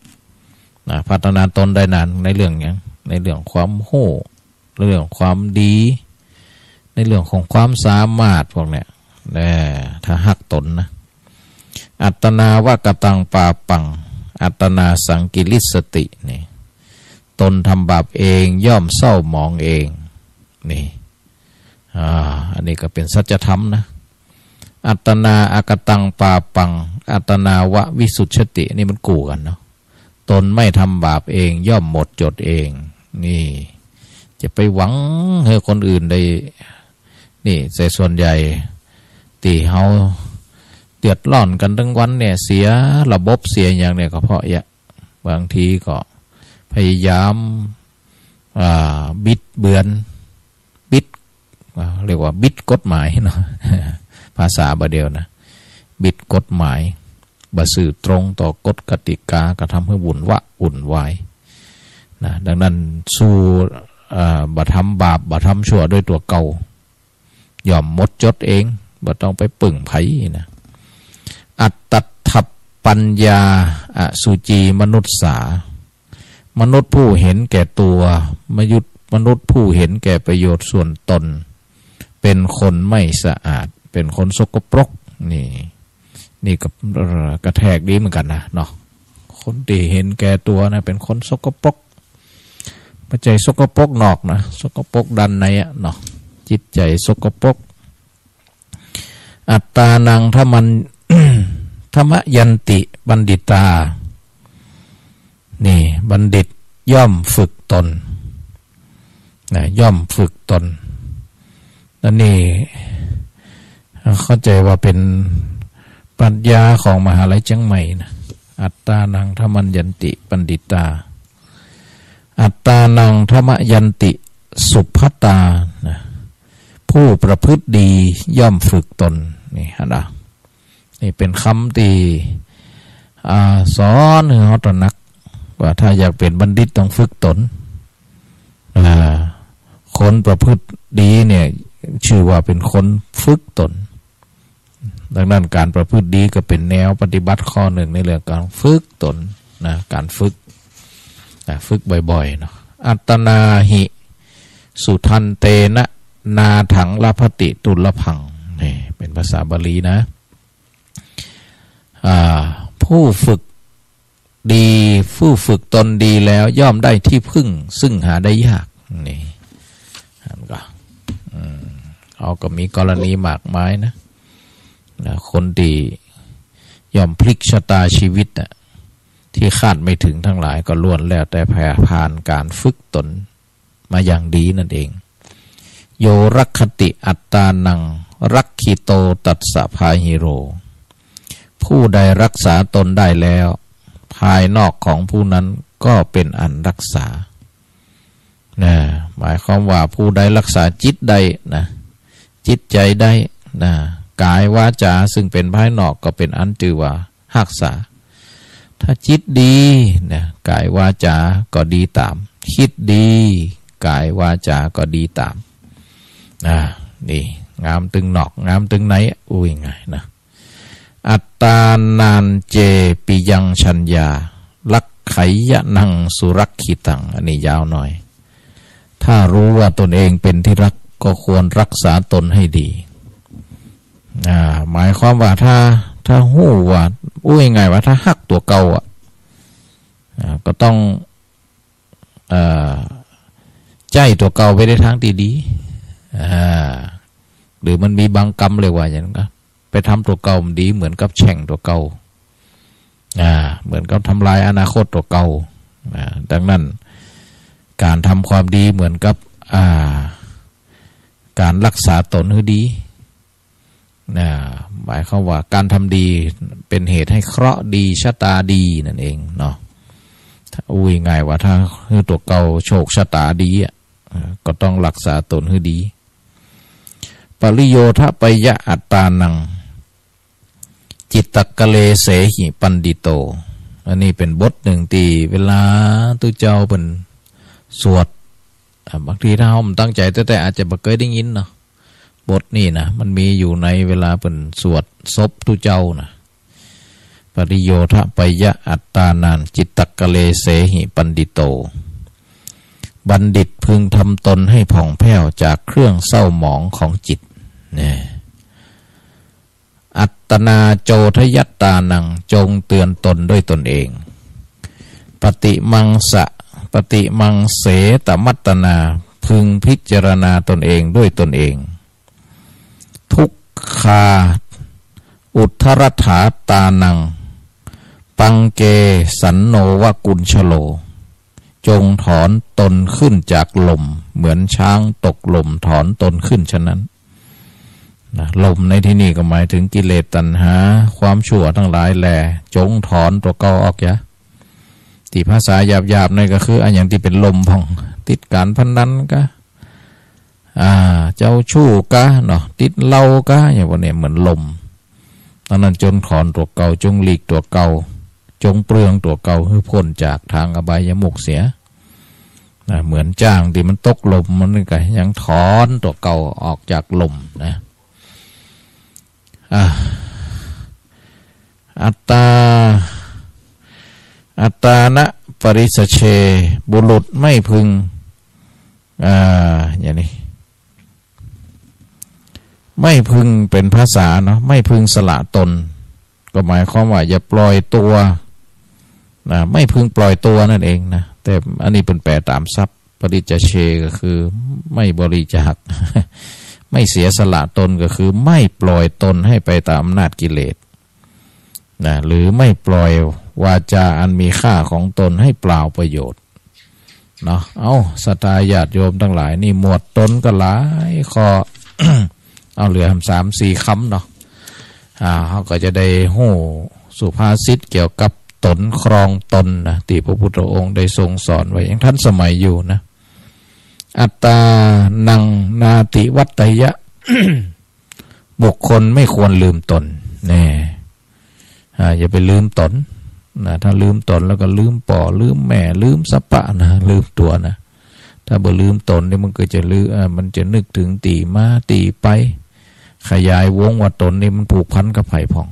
นะ พัฒนาตนได้นั้น ในเรื่องหยัง ในเรื่องความฮู้ เรื่องความดี ในเรื่องของความสามารถพวกเนี้ย นะ ถ้าฮักตนนะ อัตตานาวะกะตังปาปัง อัตตานาสังกิริสสติ นี่ ตนทำบาปเองย่อมเศร้าหมองเอง นี่ อ่า อันนี้ก็เป๋นสัจธรรมนะ อัตตานาอกะตังปาปัง อัตตานาวะวิสุชชติ นี่มันกู่กั๋นเนาะ ตนไม่ทำบาปเองย่อมหมดจดเอง นี่ จะไปหวังหื้อคนอื่นได้ นี่ แต่ส่วนใหญ่ตี้เฮาเดือดร้อนกั๋นตึงวันเนี่ย เสียระบบเสียหยังเนี่ยก็เพราะเยียะ บางทีก็พยายาม อ่า บิดเบือน บิด อ่า เรียกว่าบิดกฎหมายเนาะ ภาษาบ่าเดี่ยวนะ บิดกฎหมาย บ่ซื่อตรงต่อกฎกติกา ก็ทำหื้อวุ่นวะวุ่นวายนะ ดังนั้นสู้ อ่า บ่ทำบาป บ่ทำชั่วด้วยตั๋วเก่า ย่อมหมดจดเอง บ่ต้องไปเปิ่งใผนะ อัตตัตถปัญญา อสุจีมนุสสา มนุษย์ผู้เห็นแก่ตั๋ว มยุทธ มนุษย์ผู้เห็นแก่ประโยชน์ส่วนตน เป๋นคนไม่สะอาด เป๋นคนสกปรก นี่ นี่ก็ เอ่อ กระแทกดีเหมือนกั๋นนะเนาะ คนตี้เห็นแก่ตั๋วนะ เป๋นคนสกปรก บ่ใจ้สกปรกนอกนะ สกปรกด้านในอะเนาะ จิตใจ๋สกปรก อัตตานังธรรมัน ธรรมยันติปัณฑิตา นี่ บัณฑิตย่อมฝึกตนนะ ย่อมฝึกตน อันนี้เข้าใจ๋ว่าเป๋นปรัชญาของมหาลัยเจียงใหม่นะ อัตตานังธรรมยันติปัณฑิตา อัตตานังธรรมยันติสุภัตตานะ ผู้ประพฤติดีย่อมฝึกตน นี่หันนะ นี่เป๋นกำตี้ อ่า สอนหื้อเฮาตระหนักว่าถ้าอยากเป๋นบัณฑิตต้องฝึกตน อ่า คนประพฤติดีเนี่ย จื้อว่าเป๋นคนฝึกตน ดังนั้นก๋านประพฤติดีก็เป๋นแนวปฏิบัติข้อนึ่งในเรื่องก๋านฝึกตนนะ ก๋านฝึกนะ ฝึกบ่อยๆ เนาะ อัตตานาหิ สุทันเตนะ นาถังลภติตุลภัง นี่เป๋นภาษาบาลีนะ อ่า ผู้ฝึกดี ผู้ฝึกตนดีแล้วย่อมได้ที่พึ่งซึ่งหาได้ยาก นี่ หันก่อ อืม เอา ก็มีกรณีมากมายนะ นะ คนตี้ย่อมพลิกชะตาชีวิตน่ะ ตี้คาดไม่ถึงตังหลาย ก็ล้วนแล้วแต่ผ่านก๋านฝึกตนมาอย่างดีนั่นเอง โย รักขติ อัตตานัง รักขิโต ตัสสะ บาหิโร ผู้ใดรักษาตนได้แล้ว ภายนอกของผู้นั้นก็เป็นอันรักษา นะ หมายความว่าผู้ใดรักษาจิตได้นะ จิตใจ๋ได้นะ ก๋ายวาจ๋าซึ่งเป๋นภายนอกก็เป๋นอันจื้อว่าฮักษา ถ้าจิตดีนะ ก๋ายวาจ๋าก็ดีต๋าม กึ๊ดดี ก๋ายวาจ๋าก็ดีต๋าม นะ นี่ งามตึงนอก งามตึงใน อู้ยง่ายนะ อัตตานัน เจ ปิยัง ชัญญา รักขยะนัง สุรักขิตัง อันนี้ยาวหน่อย ถ้ารู้ว่าตนเองเป๋นตี้ฮัก ก็ควรฮักษาตนให้ดี อ่า หมายความว่าถ้า ถ้าฮู้ว่า อู้ยง่ายว่าถ้าฮักตั๋วเก่าอะ อ่า ก็ต้อง เอ่อ ใจ๊ตั๋วเก่าไปในตางตี้ดี อ่า หรือมันมีบางกำเรียกว่าอย่างนั้นก็ ไปทำตั๋วเก่ามันดีเหมือนกับแช่งตั๋วเก่า อ่า เหมือนกับทำลายอนาคตตั๋วเก่า อ่า ดังนั้น ก๋านทำความดีเหมือนกับ อ่า ก๋านฮักษาตนหื้อดี นะ หมายความว่าก๋านทำดีเป๋นเหตุหื้อเคราะห์ดี ชะตาดีนั่นเองเนาะ ถ้าอู้ยง่ายว่าถ้าหื้อตั๋วเก่าโชคชะตาดีอะ เอ่อ ก็ต้องฮักษาตนหื้อดี ปริโยทะปะยะอัตตานัง จิตตะกะเลเสหิ ปัณฑิโต อันนี้เป๋นบทนึ่งตี้เวลาตุ๊เจ้าเปิ้นสวด อ่า บางทีถ้าเฮาบ่ตั้งใจ๋แต๊ๆ อาจจะบ่เกยได้ยินเนาะ บทนี้นะ มันมีอยู่ในเวลาเปิ้นสวดศพตุ๊เจ้านะ ปริโยทะปะยะอัตตานัง จิตตะกะเลเสหิ ปัณฑิโต บัณฑิตพึงทำตนให้ผ่องแผ้วจากเครื่องเศร้าหมองของจิต เนี่ย อัตตานาโจทยัตตานัง จงเตือนตนด้วยตนเอง ปฏิมังสะ ปฏิมังเสตมัตตานา พึงพิจารณาตนเองด้วยตนเอง ทุกขาอุทรัฏฐาตานัง ปังเกสันโนวกุญชโล จงถอนตนขึ้นจากหล่ม เหมือนช้างตกหล่มถอนตนขึ้นฉะนั้น นะ หล่มในที่นี่ก็หมายถึงกิเลสตัณหา ความชั่วตังหลายแหล่ จงถอนตั๋วเก่าออกเสีย ตี้ภาษาหยาบๆ นั่นก็คือ อะหยังตี้เป๋นหล่มพ่อง ติดก๋านพนันกา อ่า เจ้าชู้กาเนาะ ติดเหล้ากา อย่างพวกนี้เหมือนหล่ม ดังนั้นจงถอนตั๋วเก่า จงหลีกตั๋วเก่า จงเปลืองตั๋วเก่าหื้อป๊นจากตางอบายมุขเสีย นะ เหมือนจ๊างตี้มันตกหล่ม มันก็ยังถอนตั๋วเก่าออกจากหล่มนะ อ่า อัตตา อัตตานะปริสเช บุรุษไม่พึง อ่า อย่างนี้ ไม่พึงเป๋นภาษาเนาะ ไม่พึงสละตน ก็หมายความว่าอย่าปล่อยตัว นะ ไม่พึงปล่อยตัวนั่นเองนะ แต่อันนี้เปิ้นแปลต๋ามศัพท์ ปริสเช ก็คือไม่บริจาค ไม่เสียสละตน ก็คือไม่ปล่อยตนให้ไปตามอำนาจกิเลส นะ หรือไม่ปล่อยวาจาอันมีค่าของตนให้เปล่าประโยชน์ เนาะ เอ้า ศรัทธาญาติโยมตังหลาย นี่หมวดตนก็หลายข้อ เอาเหลือสามสี่กำเนาะ อ่า เฮาก็จะได้ฮู้สุภาษิตเกี่ยวกับตนครองตนนะ ตี้พระพุทธองค์ได้ทรงสอนไว้ยังทันสมัยอยู่นะ อัตตานังนาติวัตตยะ บุคคลไม่ควรลืมตน แน่ อ่า อย่าไปลืมตนนะ ถ้าลืมตนแล้วก็ลืมป้อ ลืมแม่ ลืมสัพพะนะ ลืมตั๋วนะ ถ้าบ่ลืมตนนี่มันก็จะลืม อ่า มันจะนึกถึงตี้มาตี้ไป ขยายวงว่าตนนี่มันผูกพันกับใผพ่อง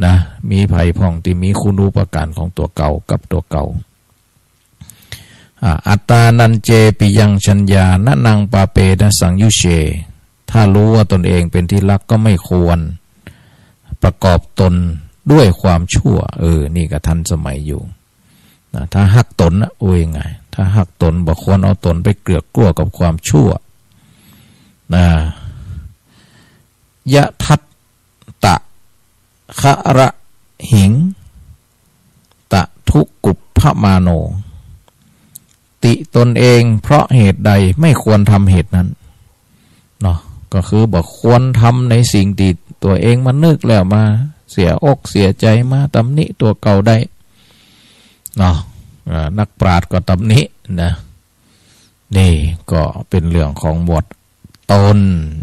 นะ มีใผพ่องตี้มีคุณูปการของตั๋วเก่ากับตั๋วเก่า อ่า อัตตานัน เจ ปิยัง ชัญญา นะนัง ปาเปนะ สังยุเช ถ้ารู้ว่าตนเองเป๋นตี้ฮักก็ไม่ควรประกอบตนด้วยความชั่ว เออ นี่ก็ทันสมัยอยู่นะ ถ้าฮักตนนะ อู้ยง่าย ถ้าฮักตนบ่ควรเอาตนไปเกลือกกลั้วกับความชั่วนะ ยะทัตตะคะระหิง ตะทุกุปปะมาโน ติตนเองเพราะเหตุใดไม่ควรทำเหตุนั้น เนาะ ก็คือบ่ควรทำในสิ่งตี้ตั๋วเองมานึกแล้วมาเสียอกเสียใจ๋มาตำหนิตั๋วเก่าได้ เนาะ อ่า นักปราชญ์ก็ตำหนินะ นี่ก็เป๋นเรื่องของหมวดตน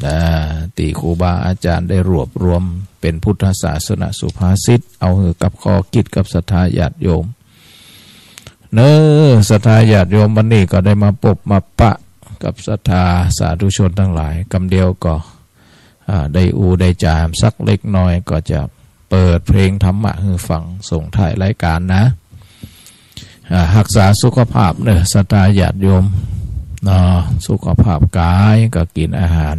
นะ ตี้ครูบาอาจ๋ารย์ได้รวบรวมเป๋นพุทธศาสนสุภาษิต เอาหื้อกับข้อคิดกับศรัทธาญาติโยม เนาะ ศรัทธาญาติโยม วันนี้ก็ได้มาปบมาปะกับศรัทธาสาธุชนตังหลาย กำเดียวก็ อ่า ได้อู้ได้จ๋าสักเล็กน้อย ก็จะเปิดเพลงธรรมะหื้อฟังส่งท้ายรายการนะ อ่า ฮักษาสุขภาพเนาะ ศรัทธาญาติโยม เนาะ สุขภาพก๋ายก็กิ๋นอาหาร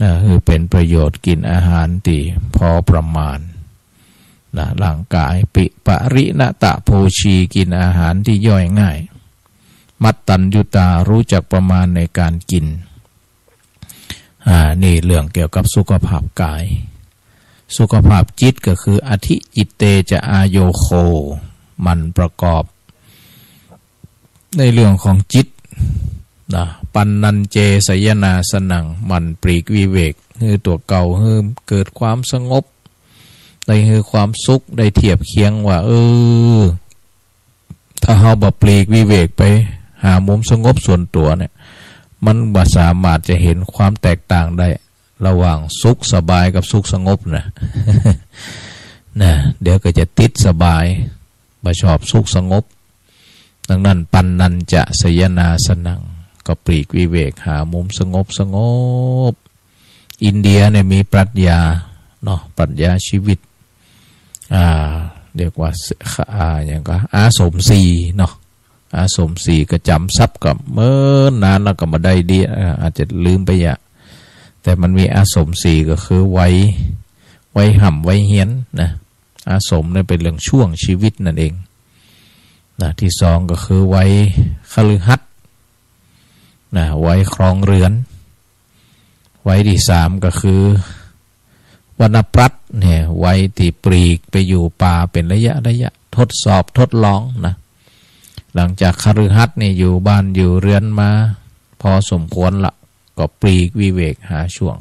นะ หื้อเป๋นประโยชน์ กิ๋นอาหารตี้พอประมาณ นะ ร่างก๋าย ปิ ปะริณะตะโภชี กิ๋นอาหารตี้ย่อยง่าย มัตตัญญูตา ฮู้จักประมาณในก๋านกิ๋น อ่า นี่เรื่องเกี่ยวกับสุขภาพก๋าย สุขภาพจิตก็คือ อธิจิตเตจะอาโยโค หมั่นประกอบ ในเรื่องของจิตนะ ปันนัญเจสยนาสนัง หมั่นปลีกวิเวก หื้อตั๋วเก่า หื้อเกิดความสงบ ได้หื้อความสุข ได้เทียบเคียงว่า เออ ถ้าเฮาบ่ปลีกวิเวกไปหามุมสงบส่วนตั๋วเนี่ย มันบ่สามารถจะหันความแตกต่างได้ ระหว่างสุขสบายกับสุขสงบนะ นะ เดี๋ยวก็จะติดสบาย บ่ชอบสุขสงบ ดังนั้น ปันนัญจะสยนาสนัง ก็ปลีกวิเวกหามุมสงบสงบ อินเดียเนี่ยมีปรัชญาเนาะ ปรัชญาชีวิต อ่า เรียกว่า อ่า หยังก็ อาสมสี่เนาะ อาสมสี่ก็จ๋ำศัพท์ก็เมินนานแล้วก็บ่ได้ดี อ่า อาจจะลืมไปอะ แต่มันมีอาสมสี่ก็คือวัย วัยฮ่ำวัยเฮียนนะ อาสมเนี่ยเป๋นเรื่องช่วงชีวิตนั่นเองนะ ตี้สองก็คือวัยคฤหัสถ์นะ วัยครองเรือน วัยตี้สามก็คือวัณปรัตน์เนี่ย วัยตี้ปลีกไปอยู่ป่าเป๋นระยะระยะ ทดสอบทดลองนะ หลังจากคฤหัสถ์นี่อยู่บ้านอยู่เรือนมาพอสมควรละ ก็ปลีกวิเวกหาช่วง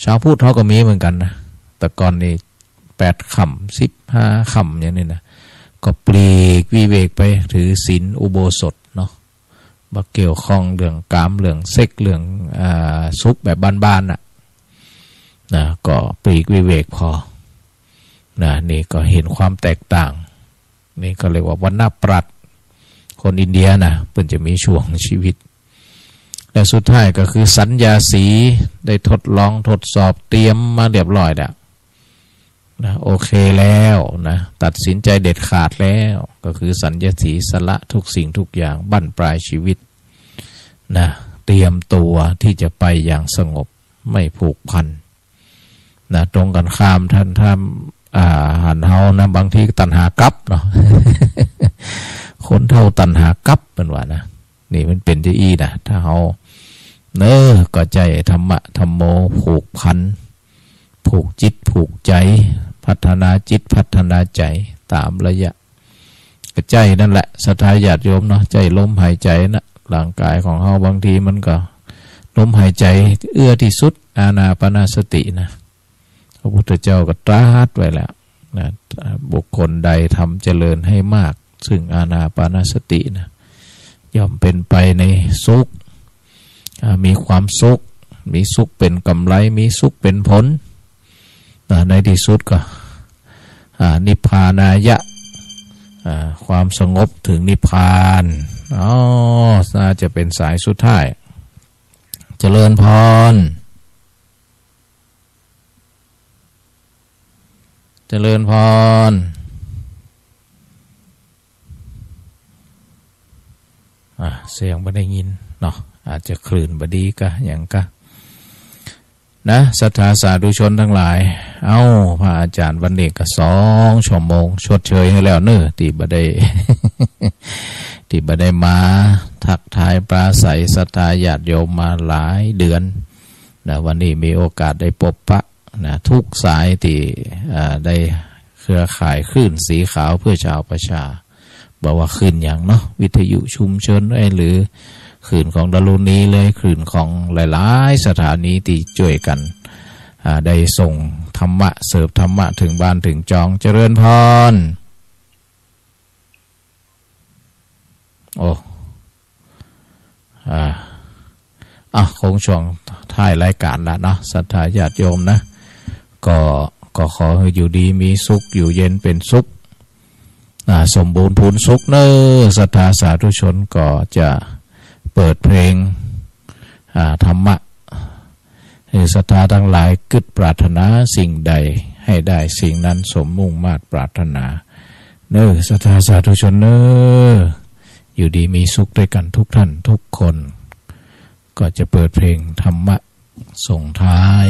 ชาวพุทธเฮาก็มีเหมือนกั๋นนะ แต่ก่อนนี่แปดค่ำ สิบห้าค่ำอย่างนี้นะ ก็ปลีกวิเวกไปถือศีลอุโบสถเนาะ บ่เกี่ยวข้องเรื่องกาม เรื่องเซ็กส์ เรื่อง อ่า สุขแบบบ้านๆ น่ะ นะ ก็ปลีกวิเวกพอ นะ นี่ก็หันความแตกต่าง นี่ก็เรียกว่าวัณปรัตน์ คนอินเดียนะ เปิ้นจะมีช่วงชีวิต และสุดท้ายก็คือสัญญาสี ได้ทดลองทดสอบเตรียมมาเรียบร้อยแล้ว นะ โอเคแล้วนะ ตัดสินใจเด็ดขาดแล้ว ก็คือสัญญาสี สละทุกสิ่งทุกอย่าง บั้นปลายชีวิตนะ เตรียมตั๋วตี้จะไปอย่างสงบ ไม่ผูกพันนะ ตรงกั๋นข้าม ถ้า ถ้า อ่า หันเฮานะ บางทีตัณหากับเนาะ คนเฒ่าตัณหากับ เปิ้นว่านะ นี่มันเป๋นจะอี้นะ ถ้าเฮา เนาะ ก็ใจ๊ธรรมะธัมโมผูกพัน ผูกจิตผูกใจ๋ พัฒนาจิตพัฒนาใจ๋ต๋ามระยะ ก็ใจ๊นั่นแหละ ศรัทธาญาติโยมเนาะ ใจ๊ลมหายใจ๋นะ ร่างก๋ายของเฮาบางทีมันก็ ลมหายใจ๋เอื้อตี้สุด อานาปานสตินะ พระพุทธเจ้าก็ตรัสไว้แล้วนะ บุคคลใดทำเจริญให้มาก ซึ่งอานาปานสตินะ ย่อมเป็นไปในสุข อ่า มีความสุข มีสุขเป็นกำไร มีสุขเป็นผล นะ ในที่สุดก็ อ่า นิพพานายะ อ่า ความสงบถึงนิพพาน อ๋อ น่าจะเป็นสายสุดท้าย เจริญพร เจริญพร อ่ะ เสียงบ่ได้ยินเนาะ อาจจะคลื่นบ่ดีกะหยังกะ นะ ศรัทธาสาธุชนตังหลาย เอ้า พระอาจ๋ารย์วันนี้ก็สองชั่วโมง ชดเชยหื้อแล้วเนาะ ตี้บ่ได้ ตี้บ่ได้มาทักทายปราศรัยศรัทธาญาติโยมมาหลายเดือน นะ วันนี้มีโอกาสได้ปบปะนะ ทุกสายตี้ อ่า ได้เครือข่ายคลื่นสีขาวเพื่อชาวประชา บ่ว่าคลื่นหยังเนาะ วิทยุชุมชนเอ้ย หรือคลื่นของดารุณีเลย คลื่นของหลายๆ สถานีตี้จ้วยกั๋น อ่า ได้ส่งธรรมะ เสิร์ฟธรรมะเถิงบ้านเถิงจอง เจริญพร โอ้ อ่า อ่ะ คงช่วงท้ายรายก๋านละเนาะ ศรัทธาญาติโยมนะ ก็ ก็ขอหื้ออยู่ดีมีสุข อยู่เย็นเป๋นสุข อ่า สมบูรณ์พูนสุขเน่อ ศรัทธาสาธุชน ก็จะเปิดเพลง อ่า ธรรมะ หื้อศรัทธาตังหลายกึ๊ดปรารถนาสิ่งใด หื้อได้สิ่งนั้นสมมุ่งมาดปรารถนา เน่อ ศรัทธาสาธุชนเน่อ อยู่ดีมีสุขตวยกั๋นทุกท่านทุกคน ก็จะเปิดเพลงธรรมะส่งท้าย